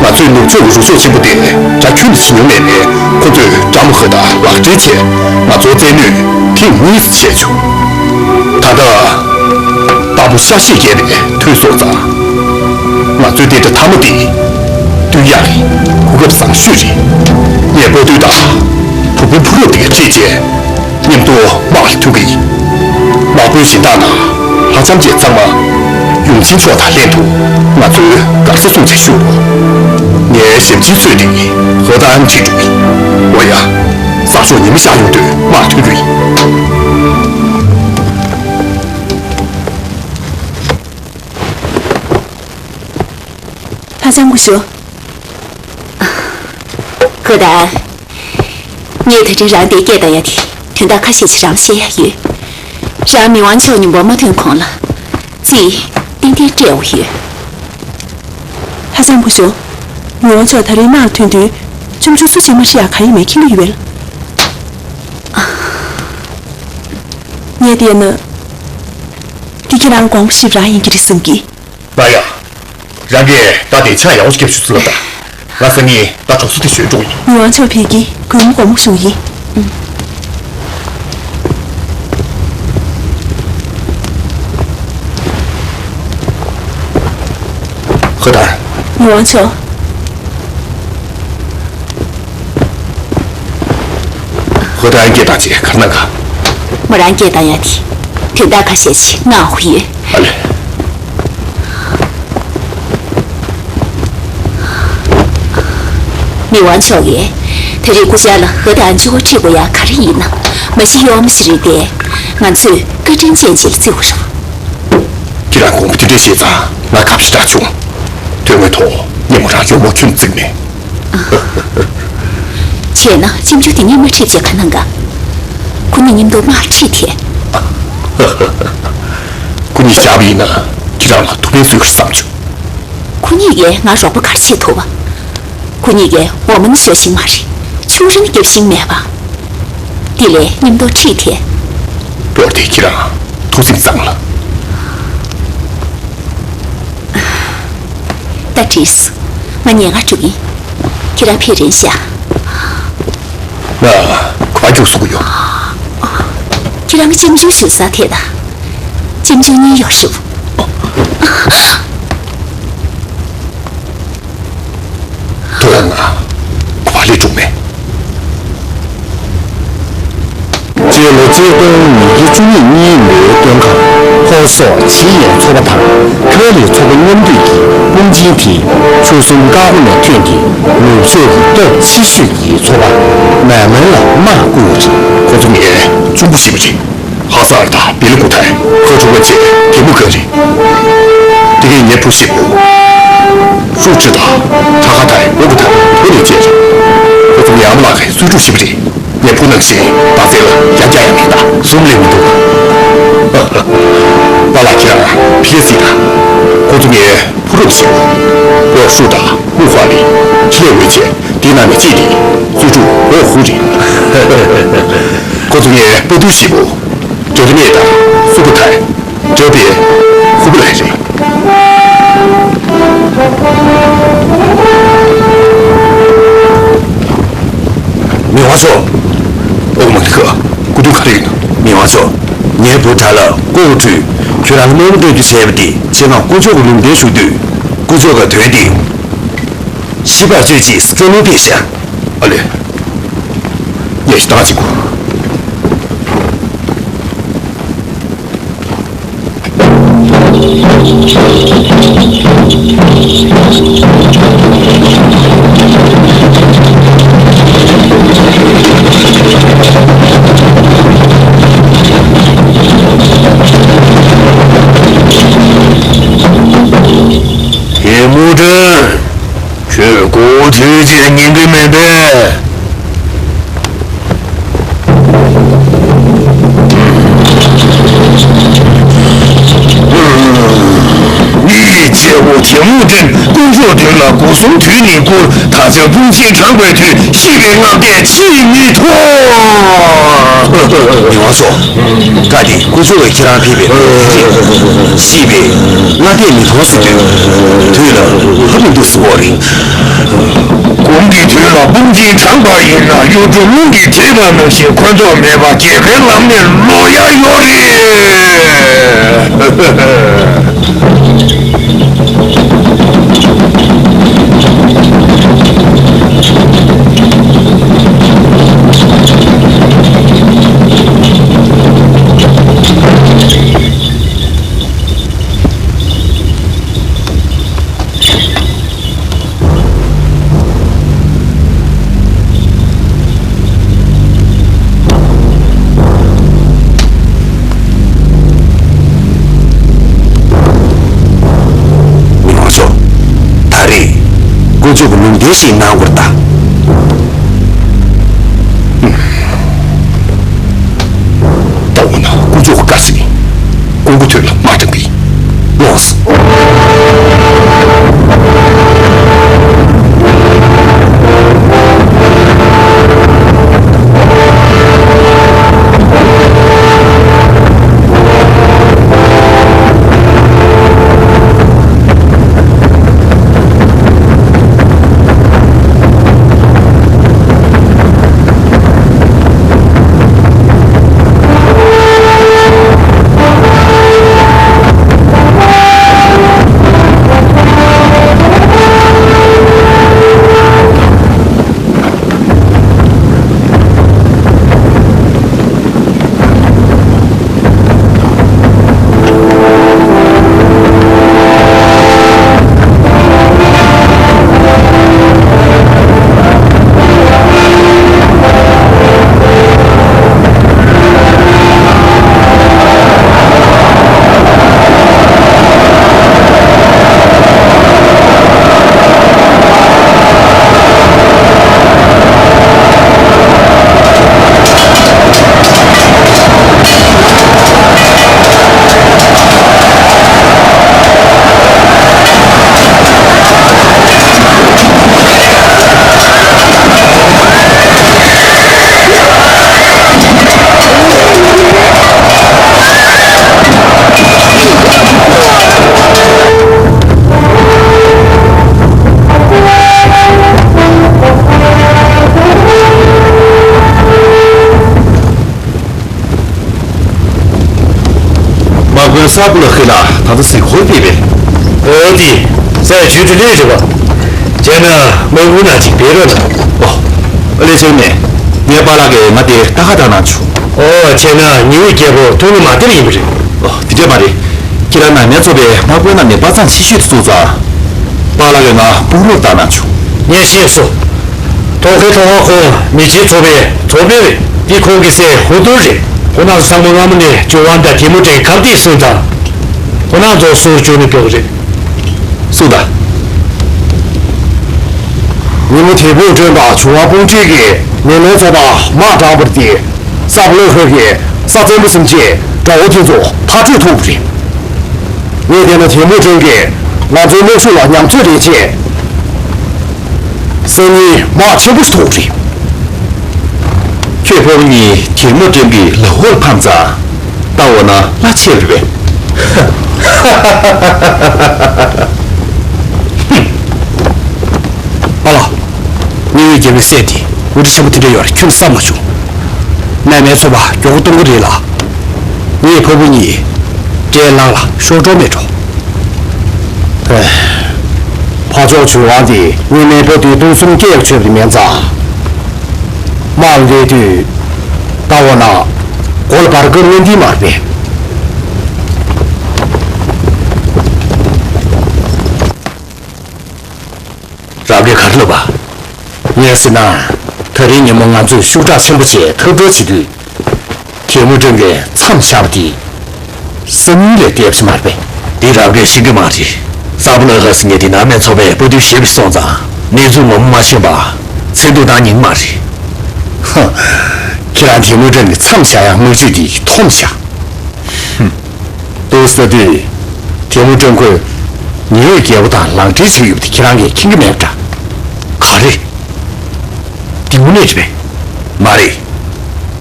པ་རེད། ང་ཚོས་ནུབ་ཕྱོགས་ཀྱི་རུ་ཤོག་ཆེན་པོ་དེ་དགྲ་ཁྱོན་ནས་བྱེད་མྱོང་མེད་པས། ཁོ་ཚོས་ཀྲ་མོ་ཧོ་དང་ལག་སྦྲེལ་བྱས་ང་ཚོར་བཙན་གནོན་ཐེངས་གཉིས་སུ་བྱས་བྱུང་། ད་ལྟ་རྟ་ཕོ་ཤ་ཤེད་རྒྱས་པས་ཐོས་སོང་ཙང་། ང་ཚོའི་གདན་ཁྲི་མཐའ་མ་དེ་བཏུལ་ཡག་གི་གོ་སྐབས་བཟང་ཤོས་རེད། ངས་པོ་ཏུའུ་དང་བུ་སྤུན་ཕུ་རབ་དེ་ག་ཁྲིད་བྱས། མཉམ་དུ་དམག་ལ་ཐུག་གི་ཡིན། དམག་དཔོན་གཞན་དག་དང་ལྷ་ལྕམ་བཅས་ཚང་མ་ ཕྱིན་ཆོག་དང་ལྷན་དུ་ང་ཚོའི་མགར་ས་སྲུང་བྱ་ཞུ་རོགས། ངའི་ཞབས་ཕྱིའི་གཙོས་འདི་ཧོ་ཏན་ཁྲིད་འགྲོ་གི། འོ་ཡ། གསར་ཤོག་ཉི་མ་ཤར་ཡོང་དུས་མར་ཐོན་རྒྱུ་ཡིན། ལྷ་ལྕམ་སྐུ་ཞབས། ཧོ་ཏན། ངས་ད་རིང་རང་དེ་སྐད་བཏང་ཡ་དེ་དོན་དག་ཁ་ཤས་ཤིག་རང་བཤད་ཡ་ཡོད། རང་མི་དབང་མཆོག་མཉམ་པོ་མ་ཐོན་གོང་ལ། རྩིས་ཏན་ཏན་སྤྲད་འོ་ཡོད། ལྷ་ལྕམ་སྐུ་ཞབས། མི་དབང་མཆོག་ད་རིང་མར་ཐོན་དུས་ཁྱིམ་ཚང་སུ་ཞིག་མ་ཤི་ཡ་ག་ཡིན་མེད་མཁྱེན་གྱི་ཡོད་པས། ངས་བལྟས་ན། འདི་ཁྱེད་རང་དགོངས་པ་ཞིག་རང་ཡིན་གྱི་རེད་བསམ་གྱི། ང་ཡང་། རང་གིས་ད་དེ་ཆ་ཡག་པོ་ཞིག་སྐྱབས་ཞུ་ཚུལ་ལ་ད། ང་སང་ཉིན་ད་གྲོགས་སུ་དེ་ཞོན་འགྲོ་ཡིན། མི་དབང་མཆོག་ཕེབས་ཀྱི་གུས་མོ་དགོངས་པ་ཞུ་ཡིན། ཧོ་ཏན། མི་དབང་མཆོག་ཧོ་ཏན་སྐད་བཏང་རྗེས་ག་རེ་གནང་ག་མོ་རང་སྐད་བཏང་ཡ་དེ་དོན་དག་ཁ་ཤས་ཤིག་མངགས་འོ་ཡོད། ཨ་ལེ། མི་དབང་མཆོག་གིས་ད་རེས་སྐུ་ཕྱྭ་ལ་ཧོ་ཏན་མཇུག་པ་ཁྲིད་དགོས་ཡ་ག་རེ་ཡིན་ནམ། མ་གཞི་གཡོག་མོ་ཞིག་རེད་དེ། ང་ཚོས་བཀའ་དྲིན་ཅན་ཅིག་ལ་བརྩི་དགོས་རེད། ཁྱེད་རང་དགོངས་པ་དེ་འདྲ་བཞེས་ཙང་ང་ཁ་ཞེ་དྲག་བྱུང་། དོན་དངོས་ཐོག་སྙན་མོ་རང་གཡོག་མོ་ཁྱོན་བརྩིགས་མེད། བྱས་ན་ལྕམ་ཆུང་དེ་གཉིས་མ་ཁྲིད་བྱས་ག་གནང་ག་ཁོ་གཉིས་མཉམ་དུ་མར་ཁྲིད་དེ། ཁོ་གཉིས་བཞག་པ་ཡིན་ན་ཁྱེད་རང་ལ་ཐུགས་ཕན་གསོས་ཀྱི་རེད་བསམ་བྱུང་། ཁོ་གཉིས་ཀྱིས་ང་རོགས་པ་ག་རེ་བྱེད་ཐུབ་པ། ཁོ་གཉིས་ཀྱིས་འོ་མ་ནི་ཞོ་ཤིང་མ་རེད། ཆུ་ར་ནི་རྒྱབ་ཤིང་མེད་པ། དེ་ལས་མཉམ་དུ་ཁྲིད་དེ། མདོར་དེད་ཁྱེད་རང་ཐུགས་སེམས་གཙང་ལ། ད་བྲིས། ང་ཉལ་ཁར་འགྲོ་གི་ཡིན། ཁྱེད་རང་ཕེབས་རན་ཤག་ང་ག་པར་རྒྱུགས་སོང་གི་ཡོད། ཁྱེད་རང་གི་ལྕམ་ཆུང་བཞུགས་ས་དེ་ད། ལྕམ་ཆུང་གཉིས་ཡོད་ཤོག་ཐུགས་རང་ང་ག་པར་སླེབས་འགྲོ་མེད། སྤྱི་ལོ་གཅིག་སྟོང་ཉིས་བརྒྱ་བཅུ་གཉིས་གཉིས་ལོའི་སྟོན་ཁར་ཧོར་སོག་ཇི་ཡའི་ཚོ་པ་དང་ཁ་ལི་ཚོ་པ་མཉམ་འདུས་ཀྱི་དཔུང་ཆེན་དེས་ཆུ་གསུམ་ཀ་ཧོ་ནས་ཐོན་ཏེ་ནུབ་ཕྱོགས་ཀྱི་སྟོབས་ཆེ་ཤོས་ཀྱི་ཚོ་པ་མེ་མོན་ལ་དམག་བསྐུལ་བ་རེད། ཁོ་ཚོ་ངའི་གཅུང་པོ་ཞེ་པོ་རེད། ཧ་སར་དང་བེ་ལི་ཀུ་ཐའི་ཁ་ཆུང་བ་བཅས་གད་མོ་དཀར་རེད། དེ་གས་ངའི་བུ་ཞེ་པོ། ཧྲུའུ་ཅི་དང་ཁྲ་ཁ་ཐའི་ཨོ་ཀུ་ཐའི་བུ་ནས་བཅས་རེད། ཁོ་ཚོ་ངའི་ཨ་མ་ལགས་ཀྱི་གསོས་ཕྲུག་ཞེ་པོ་རེད། ངའི་བུ་ནང་བཞིན་བདག་རྩལ་ལ་ཡང་བསྐྱར་ཡང་མེད་ད་གསུམ་ལས་མི་འདུག་པཱ་ལགས་ཁྱེད་རང་ཕི་ལེ་སི་དང་། ཁོ་ཚོ་ངའི་བུ་རབས་ཞེ་པོ། ཨོ་ཧྲུའུ་དང་ཧུའུ་ཧྭ་ལི་ཁྲི་ལས་འོད་ཆེ། དེའི་ནང་ནས་གཅིག་དེ་གསོས་ཕྲུག་ཨོ་ཧུ་རེད། ཁོ་ཚོ་ངའི་དཔའ་ཐུལ་ཞེ་པོ། འདྲ་མེད་དང་སུ་པུ་ཐའི། འདྲ་པའི་ཧུ་པུ་ལའི་རེད། མི་དབང་མཆོག་ཨོ་མ་ཁི་ཁ་སྐུ་མདུན་ག་རེ་ཡིན་ནམ། མི་དབང་མཆོག་ངའི་བུ་དགྲ་ལྷ་ཀོ་ཝུ་ཁྲུས་ཁྱོད་རང་ལ་དམོད་མོ་སྤྲོད་རྒྱུ་བྱས་པ་དེ་ཆེ་མངགས་དཀོན་མཆོག་གི་ལུང་བསྟན་ཞུ་དུས་དཀོན་མཆོག་གི་དོན་དེ་ཤི་བར་བཅོས་ཅེས་བཀའ་མོལ་ཕེབས་ཤག་ཨ་ལེ། ཡ་ཞིག་བཏང་ཅིག་གོ། དེ་མུ་ཏན། ཁྱོད་ཀོ་ཝུ་ཁྲུས་ཅེས་ཉན་གི་མེད་པས། ངའི་རྗེ་བོ་དེ་མུ་ཏན་དཀོན་མཆོག་མདུན་ལ་སྒོ་གསུམ་དུས་ནས་བསྐོར། ད་ཆ་དཔུང་ཆེན་དྲངས་པའི་དུས་ཤི་བའི་སྔ་ལྟས་ཕྱིས་མི་ཐོགས། མི་དབང་མཆོག་བཀའ་དེ་དཀོན་མཆོག་གིས་ཁྱེད་རང་ཕེབས་པའི་ཤི་བའི་སྔ་ལྟས་མི་མཐོང་ཟེར་དུས་དུས་ལ་ཧ་མི་འདུག་ཟེར་བ་རེད། གོང་གི་དུས་ལ་དཔུང་ཆེན་དྲངས་པ་ཡིན་ན་གཡུ་འབྲུག་རླུང་གིས་བྲེགས་པ་ནང་བཞིན་འཁོན་ཐོག་མེད་པ་རྒྱལ་ཁའི་ལམ་ནས་ལོག་ཡ་ཡོད་རེད། དཀོན་མཆོག་གི་ལུང་བསྟན་ཞིག་གནང་དགོས་རེད་ད། ད་འོ་ན་དཀོན་མཆོག་གི་བཀའ་ཟིན། ཀོང་པོ་ཐོན་ལ་དམག་དྲངས་པས། ལོགས། དམག་དཔོན་ས་པུ་ལ་ཧི་ལ་ད་ལྟ་གཟིགས་སྐོར་ཕེབས་པས། འོ་དེ། ས་ཡ་བཅུ་དྲུག་ལས་རེད་པ། བྱས་ན་དམག་དཔོན་ནང་ཅིག་ཕེབས་རོགས་གནང་། ཨོ། ཨ་ལས་བྱས་ནས་ངའི་པཱ་ལགས་ཀྱིས་ང་དེར་ལྟ་ཁ་བཏང་གནང་བྱུང་། ཨོ་བྱས་ན་ཉི་འོད་རྒྱལ་པོ་ཐུགས་ཉིད་མ་བདེ་བ་ཡིན་པ་རེད། ཨོ་དེ་འདྲ་མ་རེད། ཁྱེད་རང་ནང་མའི་ཚོ་པའི་དམག་དཔོན་རྣམས་ནས་དཔའ་མཛངས་ཆེ་ཤོས་དེ་བཙུགས་ཙང་། པཱ་ལགས་ཀྱིས་ང་དཔུང་རོགས་བཏང་གནང་བྱུང་། ངས་ཤེས་སོང་། ཐོག་ཁའི་ཐོག་ཁ་ཁོང་མི་རྗེའི་ཚོ་པའི་ཚོ་དཔོན་རེད། འདི་ཁོང་གི་སྲས་ཧུ་ཏུར་རེད། ཁོང་རྣམ་ཚོ་ཚང་མ་སྔ་མོ་ནས་ཇོ་ཝན་དང་ཐེ་མུ་ཏྲེན་ཁ་གཏད་གསོས་དང་། ཁོང་རྣམ་ཚོ་སུ་བཅུག་ནས་ཕེབས་པ་རེད། སུ་དང་། ཉིན་མོ་ཐེ་མུ་ཏྲེན་དང་ཇོ་ཝན་དཔུང་སྒྲིག་གིས་ནེ་མའི་ཚོ་པ་དམག་དྲངས་པ་རེད་དེ། ས་པུ་ལོ་ཧི་གིས་ས་བཙན་པོ་སེམས་ཅན་དགྲ་བོ་དེ་ཚོ་མཐར་སྐྲོད་ཐུབ་པ་རེད། ངས་བལྟས་ན་ཐེ་མུ་ཏྲེན་གྱིས་ང་ཚོའི་དམག་ཤུགས་ལ་ཉམས་ཚོད་རེ་བྱས། སང་ཉིན་དམག་ཆེན་པོ་ཞིག་ཐོབ་རེད། ཁྱོད་ཕོ་བོ་གཉིས་ཐེ་མུ་ཏྲེན་གྱི་ལ་ཧོར་ཕམ་ཙང་། ལྟ་འོ་ན་གླ་ཆེ་བ་རེད་པས། པཱ་ལགས། ཉི་འོད་རྒྱལ་པོའི་སྲས་དེ་འུ་ཚོ་ཆེན་པོ་དེ་འདྲ་ཡོད་རེད་ཁྱོན་ནས་བསམ་མ་བྱུང་། ནེ་མའི་ཚོ་པ་མགྱོགས་པོ་གཏོང་གི་རེད་ལ། ངས་ཕོ་བོ་གཉིས་བྲེལ་ལངས་ལ་ཤོར་འགྲོ་མེད་འགྲོ། ཨེ། ཕ་ཕྱོགས་ཇོ་ཝན་དེ་ངའི་མེས་པོ་དེ་སྟོང་གསུམ་སྐྱེལ་ཆོག་པ་མིན་ཙང་། དམག་འདྲེན་དུས་ལྟ་འོ་ན་མགོ་ལ་འབར་དཀར་མངོན་མཐིལ་མ་རེད་པས། རབ་རྒྱས་ག་རེ་ལབ་པ། ངས་ཟེར་ན། ད་རིང་ཉིན་མོ་ང་ཚོས་ཤུགས་དྲག་ཆེན་པོ་བྱས་འཐབ་གྲོགས་བྱེད་དུས། ཐེ་མུ་ཏྲེན་གྱིས་མཚམས་བཞག་པ་དེ། སང་ཉིན་ལས་བསྡད་པ་ཞིག་མ་རེད་པས། འདི་རབ་རྒྱས་ཤེས་ཀྱི་མ་རེད། ས་པུ་ལ་ཧ་སི་ངས་འདི་ནང་མའི་ཚོ་པའི་དཔའ་རྟུལ་ཞེ་པོ་སོང་ཙང་གནས་ཚུལ་ངོ་མ་མ་ཤེས་པ། མཚན་ཐོ་བཏང་ཉན་མ་རེད། ཧ། ཁྱེད་རང་ཐེ་མུ་ཏྲེན་གྱིས་མཚམས་བཞག་ཡག་དམག་ཇུས་འདི་མཐོང་བཞག་ཧུམ། ཏོག་ཙམ་དུས། ཐེ་མུ་ཏྲེན་ཁོས་ཉི་འོད་རྒྱལ་པོ་དང་ལག་འབྲེལ་བྱས་ཡོད་པ་དེ་ཁྱེད་རང་གིས་མཁྱེན་གྱི་མེད་པ་འདྲ། ག་རེ། འདི་དངོས་གནས་རེད་པས། མ་རེད།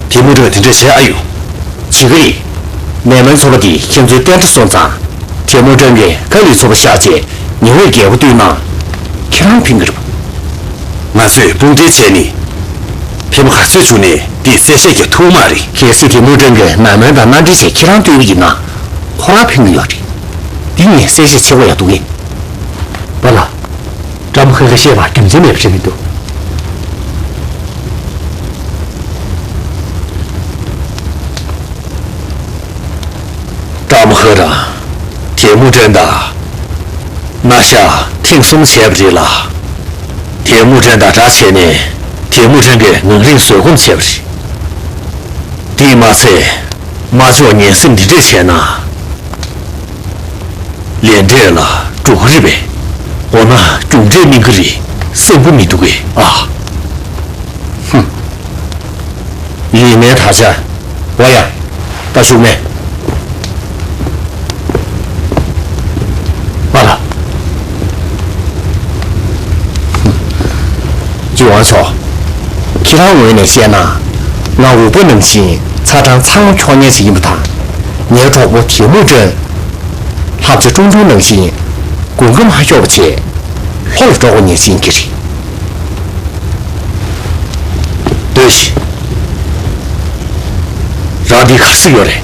ཐེ་མུ་ཏྲེན་དེ་འདྲ་བྱེད་ཨ་ཡོད། བྱེད་ཀྱི་རེད། ནེ་མའི་ཚོ་པ་དེ་ཁྱེད་ཚོའི་བསྟན་དགྲ་སོང་ཙང་། ཐེ་མུ་ཏྲེན་གྱིས་ཀ་ལིའི་ཚོ་པ་བཤགས་རྗེས་ཉི་འོད་རྒྱལ་པོ་བཏུལ་ན། ཁྱེད་རང་ཕན་གྱི་རེད་པ། ང་ཚོས་དཔུང་སྒྲིག་བྱས་ནས། ཕན་པ་ག་ཚོད་བྱུང་ནས་དེ་གསལ་བཤད་རྒྱག་ཐུབ་མ་རེད། གལ་སྲིད་ཐེ་མུ་ཏྲེན་གྱིས་ནེ་མའི་དང་མནའ་འབྲེལ་བྱས་ཁྱེད་རང་བཏུལ་བ་ཡིན་ན། ཁོ་རང་ཕན་གྱི་ཡོད་རེད། འདི་ངས་གསལ་བཤད་བྱེད་དགོས་ཡག་འདུག་གས། པཱ་ལགས། ཀྲམ་ཧེ་གིས་བཤད་པ་རྒྱུ་མཚན་མེད་པ་རེད་མི་འདུག་ཀྲམ་ཧེ་རང་། ཐེ་མུ་ཏྲེན་དང་། མནའ་བཞག་ཐེངས་གསུམ་བྱས་པ་རེད་ལ། ཐེ་མུ་ཏྲེན་དང་འདྲ་བྱས་ནས་ཐེ་མུ་ཏྲེན་གྱིས་ངང་རིང་བཟོད་སྒོམ་བྱས་པ་རེད། དེས་མ་ཚད། དམར་ཕྱོགས་ངན་སེམས་འདི་འདྲས་བྱས་ན། ལས་འབྲས་ལ་འགྲོ་གི་རེད་པས། འོ་ན་རྒྱུ་འབྲས་སྨིན་གི་རེད། བཙན་པོ་མི་འདུག་གས། ཨ། ཧུམ། ཡིན་ནའི་ད་ཆ། ཝ་ཡ། ད་ཤུགས་མེད། མ་ལ། ཅི་ཝང་མཆོག་ཁྱེད་རང་ངོས་ནས་བཤད་ན། ང་འུག་པ་ནང་བཞིན་ཚ་གྲང་ཚང་མ་འཁྱོག་མཁན་ཞིག་ཡིན་པ་དང་། ངའི་གྲོགས་པོ་དེ་མུ་ཀྲོན། ལྷ་བྱ་ཁྲུང་ཁྲུང་ནང་བཞིན་དགུན་ཁ་མ་ཤོར་བ་བྱས། ལྷོ་ལ་འགྲོ་དགོས་ངེས་ཤེས་ཀྱི་རེད། སྡོད་ཤིག་རང་འདི་ག་རེ་ཟེར་ཡོད་རེད།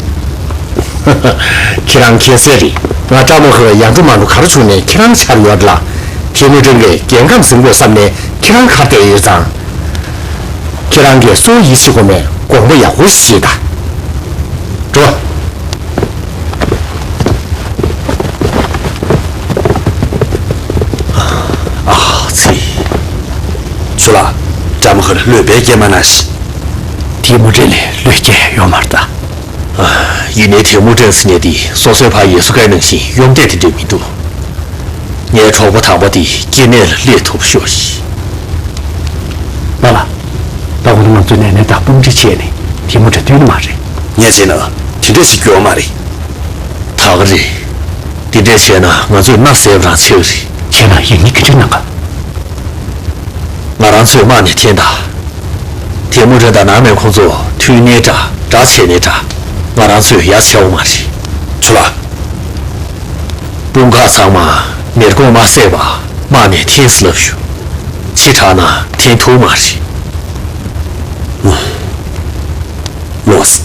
ཁྱེད་རང་མཁྱེན་གསལ་རེད། ང་ཀྲ་མོ་ཧི་ཡར་འགྲོ་མར་འགྲོ་ག་རེ་བྱུང་ནས་ཁྱེད་རང་ཆགས་ཡོད་ལ། དེ་མུ་ཀྲོན་གྱིས་རྒྱལ་ཁམས་ཟིན་དགོས་བསམ་ནས་ཁྱེད་རང་གར་བསྡད་ཡོད་ཙང་། ཁྱེད་རང་གིས་གསོ་བ་ཡིད་ཆེས་དགོས་མེད་དགོངས་པ་ཡག་པོ་ཞིག་བཞེས་དང་། འགྲོ། ཨ་ཙི། ཆུ་ལགས། ཀྲ་མོ་ཧི་ལ་བློས་དཔེ་སྐྱེལ་མ་གནང་ཞིག་དེ་མུ་ཀྲོན་ལ་བློས་སྐྱེལ་ཡོད་མ་རེད་ད། ཨ། ཡིན་ནའི་དེ་མུ་ཀྲོན་ཟེར་མཁན་དེ་སོ་སོའི་ཕ་ཡེ་སུ་ཀའི་ནང་བཞིན་གཡོ་ཟོལ་དེ་འདྲ་མི་འདུག་ངའི་གྲོགས་པོ་དམ་པ་དེ་སྐྱེ་གནས་ལ་སླེབས་ཐུབ་ཤོག་ཤིག་ལགས་ལགས། ད་འོ་ན་ང་ཚོས་ནན་ནན་དང་དཔུང་སྒྲིག་བྱས་ནས་དེ་མུ་ཀྲོན་བཏུལ་ནི་མ་རེད། ངས་བྱས་ན་དེ་འདྲ་ཞིག་འགྱུར་བ་མ་རེད། ད་ག་རེད། དེ་འདྲ་བྱས་ན་ང་ཚོས་མནའ་ཟད་པ་རང་ཆགས་ཀྱི་རེད། བྱས་ན་ཡིན་ནའི་ག་འདྲ་གནང་ག་ང་རང་ཚོས་དམག་ནས་འཐེན་དང་། དེ་མུ་ཀྲོན་དང་ནང་མི་ཁོང་ཚོ་མཐུན་ནའི་འདྲ་དགྲ་བྱས་ནའི་འདྲ། ང་རང་ཚོས་ཡ་བྱེད་འོ་མ་རེད། ཆུ་ལགས། དཔུང་ཁག་ཚང་མ་མེར་གོང་མ་བསད་པ་དམག་ནས་འཐེན་ཟེར་ལབ་ཞུ། ཕྱི་དྲགས་ན་འཐེན་ཐུབ་མ་རེད། ལོས།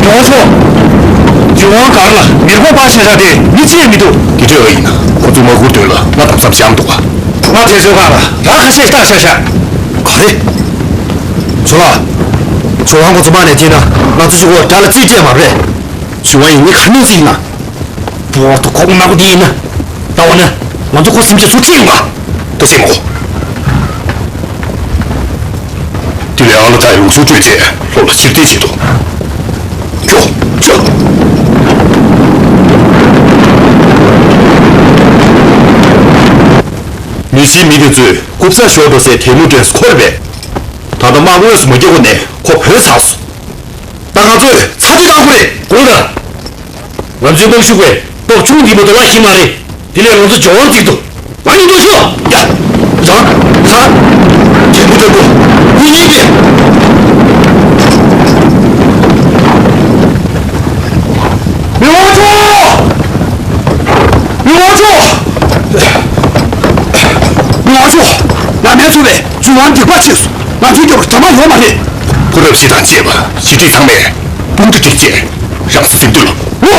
ཇོ་བོ་མཆོག་ཇོ་ཝང་གར་ལ་མེར་གོང་སྤར་བྱས་བཞག་སྟེ་མི་ཅི་ཡང་མི་འདུག་དེ་འདྲ་ཡིན་ན་ཁོ་ཚོའི་མ་བསྐུར་དོན་ལ་ང་གདམ་ས་བྱང་འདུག་ག་ང་དེ་ཚོའི་ཁ་ལ་ར་ཁ་ཤས་བཏགས་བཞག་བཞག་ག་རེ། ཇོ་ལགས། ཇོ་ཝང་ཁོ་ཚོ་དམག་ནས་འཐེན་ན་ང་ཚོ་གཅིག་པོ་དགྲ་ལ་རྩིས་སྤྲད་མ་རེད། ཇོ་ཝང་ཡིན་ནའི་ག་ནས་རྩིས་ཡིན་ན། བོ་ཏོ་ཁོག་མ་གོ་དེ་ཡིན་ན། ད་འོ་ན། ང་ཚོ་ཁོ་སེམས་ཅན་ཚུར་ཁྲིད་ཡོང་ག་ད་ཤེས་མ་གོ་དེ་ལས་ཨ་ལ་ཏའི་ལུང་ཕྱོགས་བགྲོད་རྗེས་ལྷོ་ལ་ཕྱིར་འཐེན་བྱེད་དོ། ཁྱོ། ཁྱོ། མི་ཤིའི་མི་དེ་ཚོས་རྐུབ་ཟ་ཤོར་འགྲོ་སའི་དེ་མུ་ཀྲོན་ཁོ་རེད་པས། ད་ལྟ་དམག་དངོས་སུ་མ་སྐྱེལ་གོང་ནས་ཁོ་བོས་ཚར་སོང་། ད་ང་ཚོས་ཚ་དུས་བཏང་དགོས་རེད། དགོངས་དག་ང་ཚོའི་དམག་ཤུགས་པས་སྟོབས་ཆུང་འདི་མ་གཏོགས་སླ་ཞིག་མ་རེད། དེ་ལས་ང་ཚོ་ཇོ་ཝང་བརྩིགས་འདུག་ང་ཡིན་མདོག་ཤོག་ཡ། རང་། ཚ། དྲན་པོ་དྲན་པོ། ངེད་གཉིས་ཀྱིས། མི་དབང་མཆོག་མི་དབང་མཆོག་མི་དབང་མཆོག་ང་མེད་ཚུལ་ལས། ཇོ་ཝང་འཇིགས་པ་ཆེ་སོང་། ང་ཚོའི་རྒྱབ་ལ་གྲ་དམག་ཡོད་མ་རེད། ཕོ་རབ་ཞིག་དང་བཅས་པ་ཞི་ཁྲི་ཚང་མས་དཔུང་སྒྲིག་བྱས་རང་སྲོག་འཛིན་དུས་ལ། ལོ།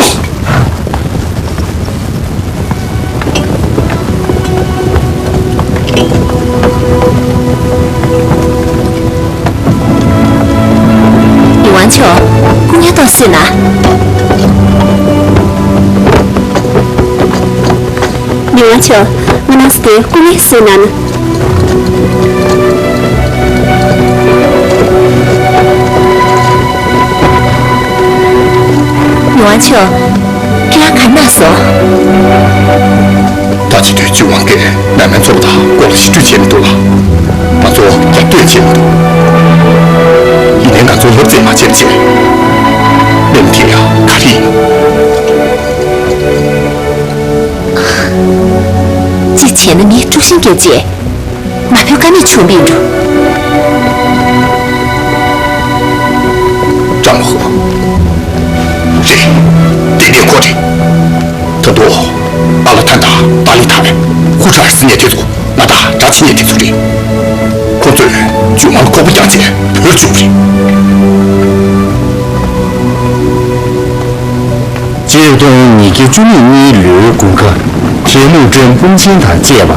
མི་དབང་མཆོག་སྐུ་ངལ་ཏོག་གསོས་ན། མི་དབང་མཆོག་ང་ནང་སུ་དེ་སྐུ་ངལ་གསོས་ན་ན། མི་དབང་མཆོག་ཁྱེད་རང་ག་ན་སོང་། ད་ཅི་དུས་ཅི་ཝང་གིས་ནན་མན་ཚོ་དང་སྐོར་ལ་ཞི་གྲོས་བྱས་མི་འདུག་ལ། ང་ཚོ་རྒྱབ་གཏོད་བྱས་མི་འདུག་ཡིན་ནའི་ང་ཚོ་ལབ་རྩེད་མ་བྱས་བྱས། གནས་དེ་ཡང་ག་རེ་ཡིན། གཅིག་བྱས་ན་ངས་དཀྲུག་ཤིང་བརྒྱབ་རྗེས། མ་ཕུད་ཀ་མེད་བྱུང་བའི་འགྲོ། ཀྲང་ཧོ། རེད། དེ་ནས་ཁོ་རེད། ད་དུང་། ཨ་ལ་ཐན་དང་ཏཱ་ལི་ཐན། ཧུ་ཁྲ་ཟེར་མཁན་དེ་ཚོ་ང་དང་དགྲ་ཆེ་མཁན་དེ་ཚོ་རེད། ཁོ་ཚོས་ཇོ་ཝང་ལ་ཁོག་པ་བརྒྱབ་རྗེས་བྲོས་བྱུང་བ་རེད། སྤྱིར་བཏང་ཉིས་བརྒྱ་བཅུ་གཉིས་ལོའི་དགུན་ཁ། ཐེ་མུ་ཀྲན་དཔུང་ཆེན་དང་བཅས་པ་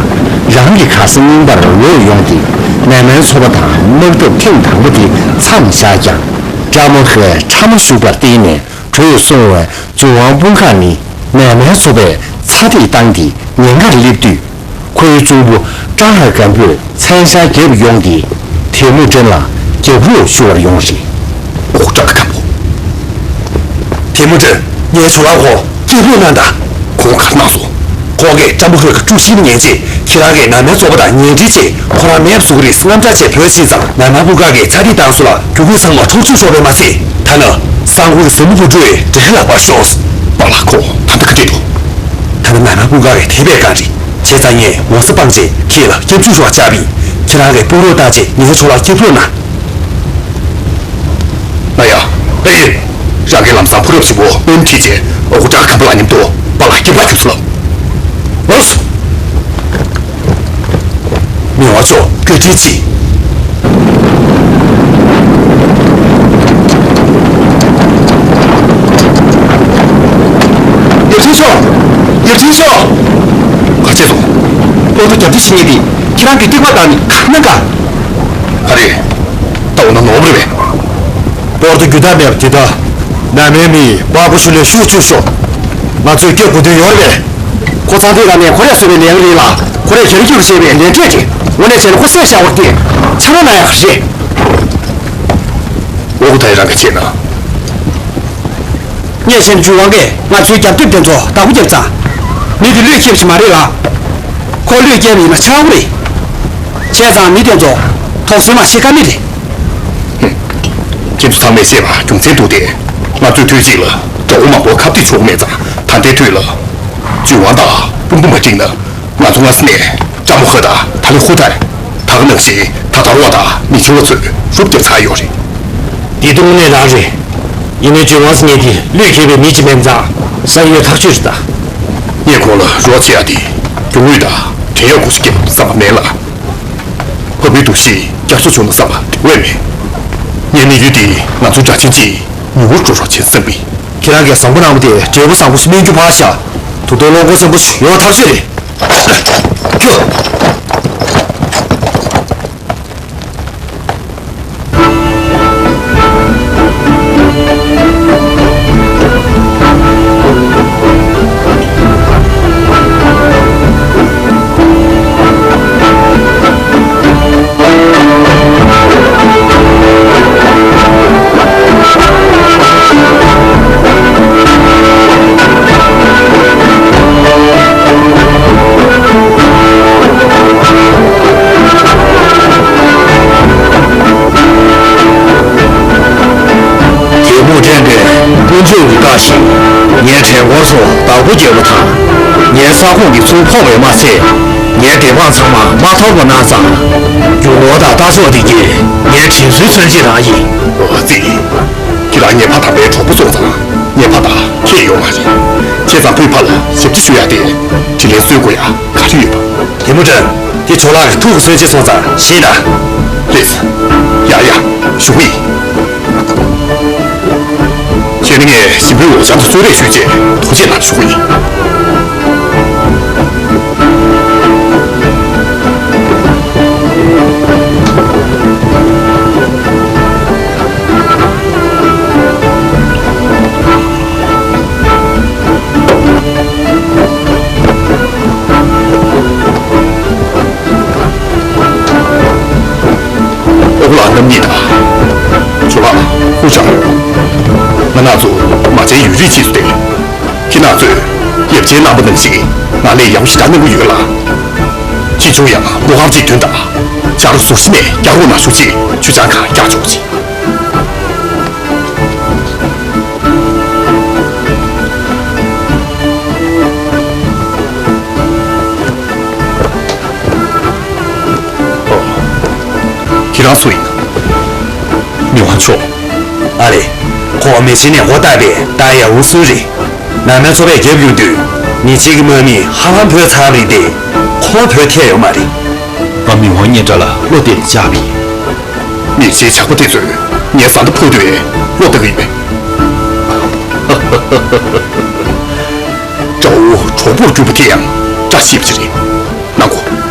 རང་གི་གར་ས་རྙིང་པར་ལོག་ཡོང་སྟེ། ནན་མན་ཚོ་པ་དང་དམག་འཐབ་ཐེངས་དང་པོ་དེ་མཚམས་བཞག་ཀྱང་། ཀྲ་མོ་ཧེ་ཁྲ་མ་ཞུགས་པར་བརྟེན་ནས་བྲོས་སོང་བས། ཇོ་ཝང་དཔུང་ཁག་ནི་ནན་མན་ཚོ་པས་ཚ་འདེད་བཏང་སྟེ་ཉེན་ཁར་སླེབས་དུས། ཁོའི་གཅུང་པོ་ཀྲང་ཧ་གན་པོས་མཚན་ཤག་བརྒྱབ་ཡོང་སྟེ། ཐེ་མུ་ཀྲན་ལ་ རྒྱབ་ལོག་ཞུ་བར་ཡོང་རེད། ཨོ་ཀྲག་ག་བོ། དེ་མོ་དྲན། ངའི་ཇོ་ལགས་ཁོ་སྐྱིད་པོ་གནང་དང་། ཁོང་གར་གནང་སོང་། ཁོ་གིས་ཀྲམ་བུ་ཧོད་ཀྱི་ཀྲུའུ་ཞི་ཉན་རྗེས་ཁྱེད་རང་གིས་ནང་མའི་ཚོགས་པ་དང་ཉེ་འབྲེལ་བྱས་ཁོ་རང་མེད་པ་བཟོ་གི་རེད་ཟེར་རྔམ་སྐྲག་བྱས་བོད་ཕྱིན་ཙང་ནང་མ་སྤུ་ག་གིས་ཚ་འདྲི་བཏང་སོང་ལ་རྒྱུ་རྐུན་ཚང་མ་འཕྲོག་བཅོམ་ཤོར་བས་མ་ཚད་ད་ནི་གསང་ཁུག་གི་ཟིན་མོ་བུ་ཕྲུག་ཡི་འདྲེ་ཁ་ལག་པར་ཤོར། པཱ་ལགས་ཁོ་ད་ལྟ་ག་འདྲས་འདུག་ད་ནི་ནང་མ་སྤུ་ག་གིས་དེ་བས་བཀག་རེད། བྱས་ཙང་ངས་ངོ་ཚ་སྤངས་རྗེས་ཁྱེད་ལ་སྐྱབས་འཇུག་ཞུ་བར་བཅར་བས་ཁྱེད་རང་གིས་དཔུང་རོགས་བཏང་རྗེས་ངའི་ཇོ་ལགས་སྐྱབས་རོགས་གནང་། ང་ཡ། ཨེ། རང་གིས་ལམ་སང་ཕོ་རབ་ཞིག་པོ་སྨོན་ཁྲིད་ཅེས་ཨོ་ཀུ་ཀྲག་གམ་པ་ལ་མཉམ་དུ་པཱ་ལགས་སྐྱེལ་བར་བཅུག་སོང་ལགས། ལོས། མི་དབང་མཆོག་བཀའ་དྲིན་ཆེ། ཡབ་ཆེན་མཆོག་ཡབ་ཆེན་མཆོག་ག་བྱས་སོང་། སློབ་གྲྭ་རྒྱབ་སྐྱོར་བྱེད་མཁན་དེ་ཁྱེད་རང་གིས་རྟིང་པ་བཏང་ནས་ག་ན་ག་ག་རེ། ད་འོ་ན་ནོར་བ་རེད་པས། པོར་ཏོ་རྒྱུ་དག་མེད་པ་དེ་དག་ནང་མའི་མི་པག་པོ་ཤུ་ལས་ཤུགས་བཅུག་ཤོག་ང་ཚོས་སྐྱོབ་དགོས་དོན་ཡོད་རེད་པས། ཁོ་ཚང་དེ་ལ་ནས་ཁོ་རས་བཟོས་པའི་ལས་ཀ་རེད་ལ་ཁོ་རས་གྱོང་གུན་བྱས་པའི་ལས་འབྲས་རེད། དངོས་གནས་བྱས་ན་ཁོ་བསད་བཞག་པ་དེ་ཆ་རོགས་གནང་ཡག་རེད། ཨོ་ཁུ་ཐའི་རང་གིས་བྱས་ན། ངས་བཤད་ན་ཇུས་ཝང་གིས་ང་ཚོའི་རྒྱབ་སྐྱོར་དེ་ཚོ་བདག་པོ་བརྒྱབ་ཙང་། མི་དེ་བློས་འཁེལ་བ་ཞིག་མ་རེད་ལ། ཁོ་བློས་འཁེལ་བ་ཡིན་ན་ཆགས་པ་རེད། བྱས་ཙང་མི་དེ་ཚོ་དོགས་ཟོན་མ་བྱེད་ཀ་མེད་རེད། ཧུམ། ཁྱེད་ཚོ་ཚང་མས་བཤད་པ་རྒྱུ་མཚན་འདུག་སྟེ། ང་ཚོས་དུས་གཅིག་ལ་དགྲ་བོ་མང་པོ་ཁ་གཏད་གཅོག་མེད་ཙང་ད་ལྟའི་དུས་ལ། ཇུས་ཝང་དང་དཔུང་པ་མ་འགྲིག་ན། ང་ཚོ་སྔ་ས་ནས་ཀྲ་མོ་ཧ་དང་ཐ་ལི་ཧུ་ཐར། ད་ག་ནང་བཞིན་ད་ཐར་བ་དང་མི་ཆེ་བ་ཚོས་རུབ་རྒྱབ་ཚར་ཡོད་རེད། འདི་དུང་ནས་རང་རེད། ཡིན་ནའི་ཇོན་ཝང་ཟེར་མཁན་དེ་བློས་འཁེལ་བའི་མི་ཅིག་མིན་ཙང་གསང་ཡོད་ཐག་ཆོད་རེད་ད། ངས་ཁོང་ལ་རོགས་བྱེད་ཡ་དེ་རྒྱུ་དངོས་དང་བྲན་གཡོག་ཁུ་སུ་སྐྱེལ་བསམ་པ་མེད་ལ། ཕ་བུའི་འདུ་ཤེས་བསྐྱར་གསོ་བྱུང་ན་བསམ་པ་དེ་དངོས་མེད། ངའི་དམིགས་ཡུལ་དེ་ང་ཚོ་དགྲ་ཆེན་གཅིག་མྱུར་བོར་འགྲོ་རོགས་བྱེད་བསམ་པས། ཁྱེད་རང་གིས་བཟང་པོ་གནང་བ་དེ་འབྲས་བུ་བཟང་པོ་ཞིག་སྨིན་རྒྱུ་ཕར་བཞག་ད་དུང་བློ་ཁོག་བཟང་པོ་ཞིག་ཡོང་ཐག་ཆོད་རེད། ཁྱོད། རྒྱལ་མོ་ཁྲེན་ཏེ་དཀོན་མཆོག་གི་བཀའ་བཞིན་ངའི་དྲན་སྐོར་ཚོ་བདག་པོ་རྒྱབ་པ་དང་། ངའི་ས་ཁོངས་ཀྱི་ཚུར་ཕོག་པས་མ་ཚད། ངའི་སྡེ་འབངས་ཚང་མ་མ་ཐོར་བ་གནང་ཙང་། རྒྱུ་ནོར་དང་རྟ་མཆོག་འདི་གས་ངའི་དྲིན་གཟོའི་མཚོན་བྱེད་རང་ཡིན། ཨོ་ཙི། ཁྱེད་རང་ངའི་ཕ་དམ་པའི་གྲོགས་པོ་སོང་ཙང་ངའི་ཕ་དང་ཁྱད་ཡོད་མ་རེད། བྱས་ཙང་བུའི་ཕ་ལ་ཞབས་ཕྱི་ཞུ་ཡ་དེ་དྲིན་ལན་གསོས་དགོས་ཡ་ག་རེ་ཡོད་པ། དེ་མོ་དྲན། དེ་ཇོ་ལགས་ཀྱི་ཐུགས་ཀྱི་གསོལ་ཆས་སོང་ཙང་ཤེས་ན། ལེགས། ཡ་ཡ། ཞུ་གི་ཡིན། ཁྱེད་ནི་ངས་ཞིམ་པོའི་འོ་ཇམ་དུ་གསོལ་རས་ཞུས་རྗེས་ཐུགས་རྗེ་གནང་ཞུ་གི་ཡིན། ཨོ་ལགས་རྣམ་གཉིས་དང་། ཇོ་ལགས་ཧུ་ཅང་། ང་རང་ཚོ་མ་བྱན་ཡུན་རིང་ཕྱིས་སུ་བསྡད། ཁྱེད་རང་ཚོས་ཡབ་ཆེན་གནང་པ་ནང་བཞིན་ང་ལས་ཡག་པོ་ཞེ་དྲག་གནང་གི་ཡོད་ལ། ཅི་བྱུང་ཡང་ལོ་ཁར་གཅིག་བདུན་དང་ཞག་རུ་ཟུར་ཞིག་ནས་བསྐྱར་རོགས་གནང་ཞུ་ཅེས་ཆུ་ཆང་གང་བསྐྱར་ཆོག་ཅིག་ཁྱེད་རང་སུ་ཡིན། མི་དབང་མཆོག་ཨ་རེ། ཁོ་མི་ཆེན་ནས་འགོ་བཏགས་པའི་ཏཱ་ཡ་འུ་སུན་རེད། ནང་མའི་ཚོ་པས་རྒྱབ་ཡོང་དུས་མི་ཆེན་གྱི་དམག་མིས་ཧ་ལམ་བོད་ཚར་རེད་དེ། ཁོ་བོད་ཐད་ཡོད་མ་རེད། ང་མི་དབང་སྙན་གྲགས་ལ་བློ་གཏད་ནས་བཅར་བ་ཡིན། མི་ཆེན་ཇག་པ་དེ་ཚོས་ངའི་བཟའ་ཟླ་ཕུད་དུས་བློ་གཏད་ཀྱི་ཡོད་པས། དགྲ་བོ་གྲོགས་པོར་གྱུར་པ་དེ་ཡང་བཀྲ་ཤིས་པ་ཅིག་རེད། གནང་གོ།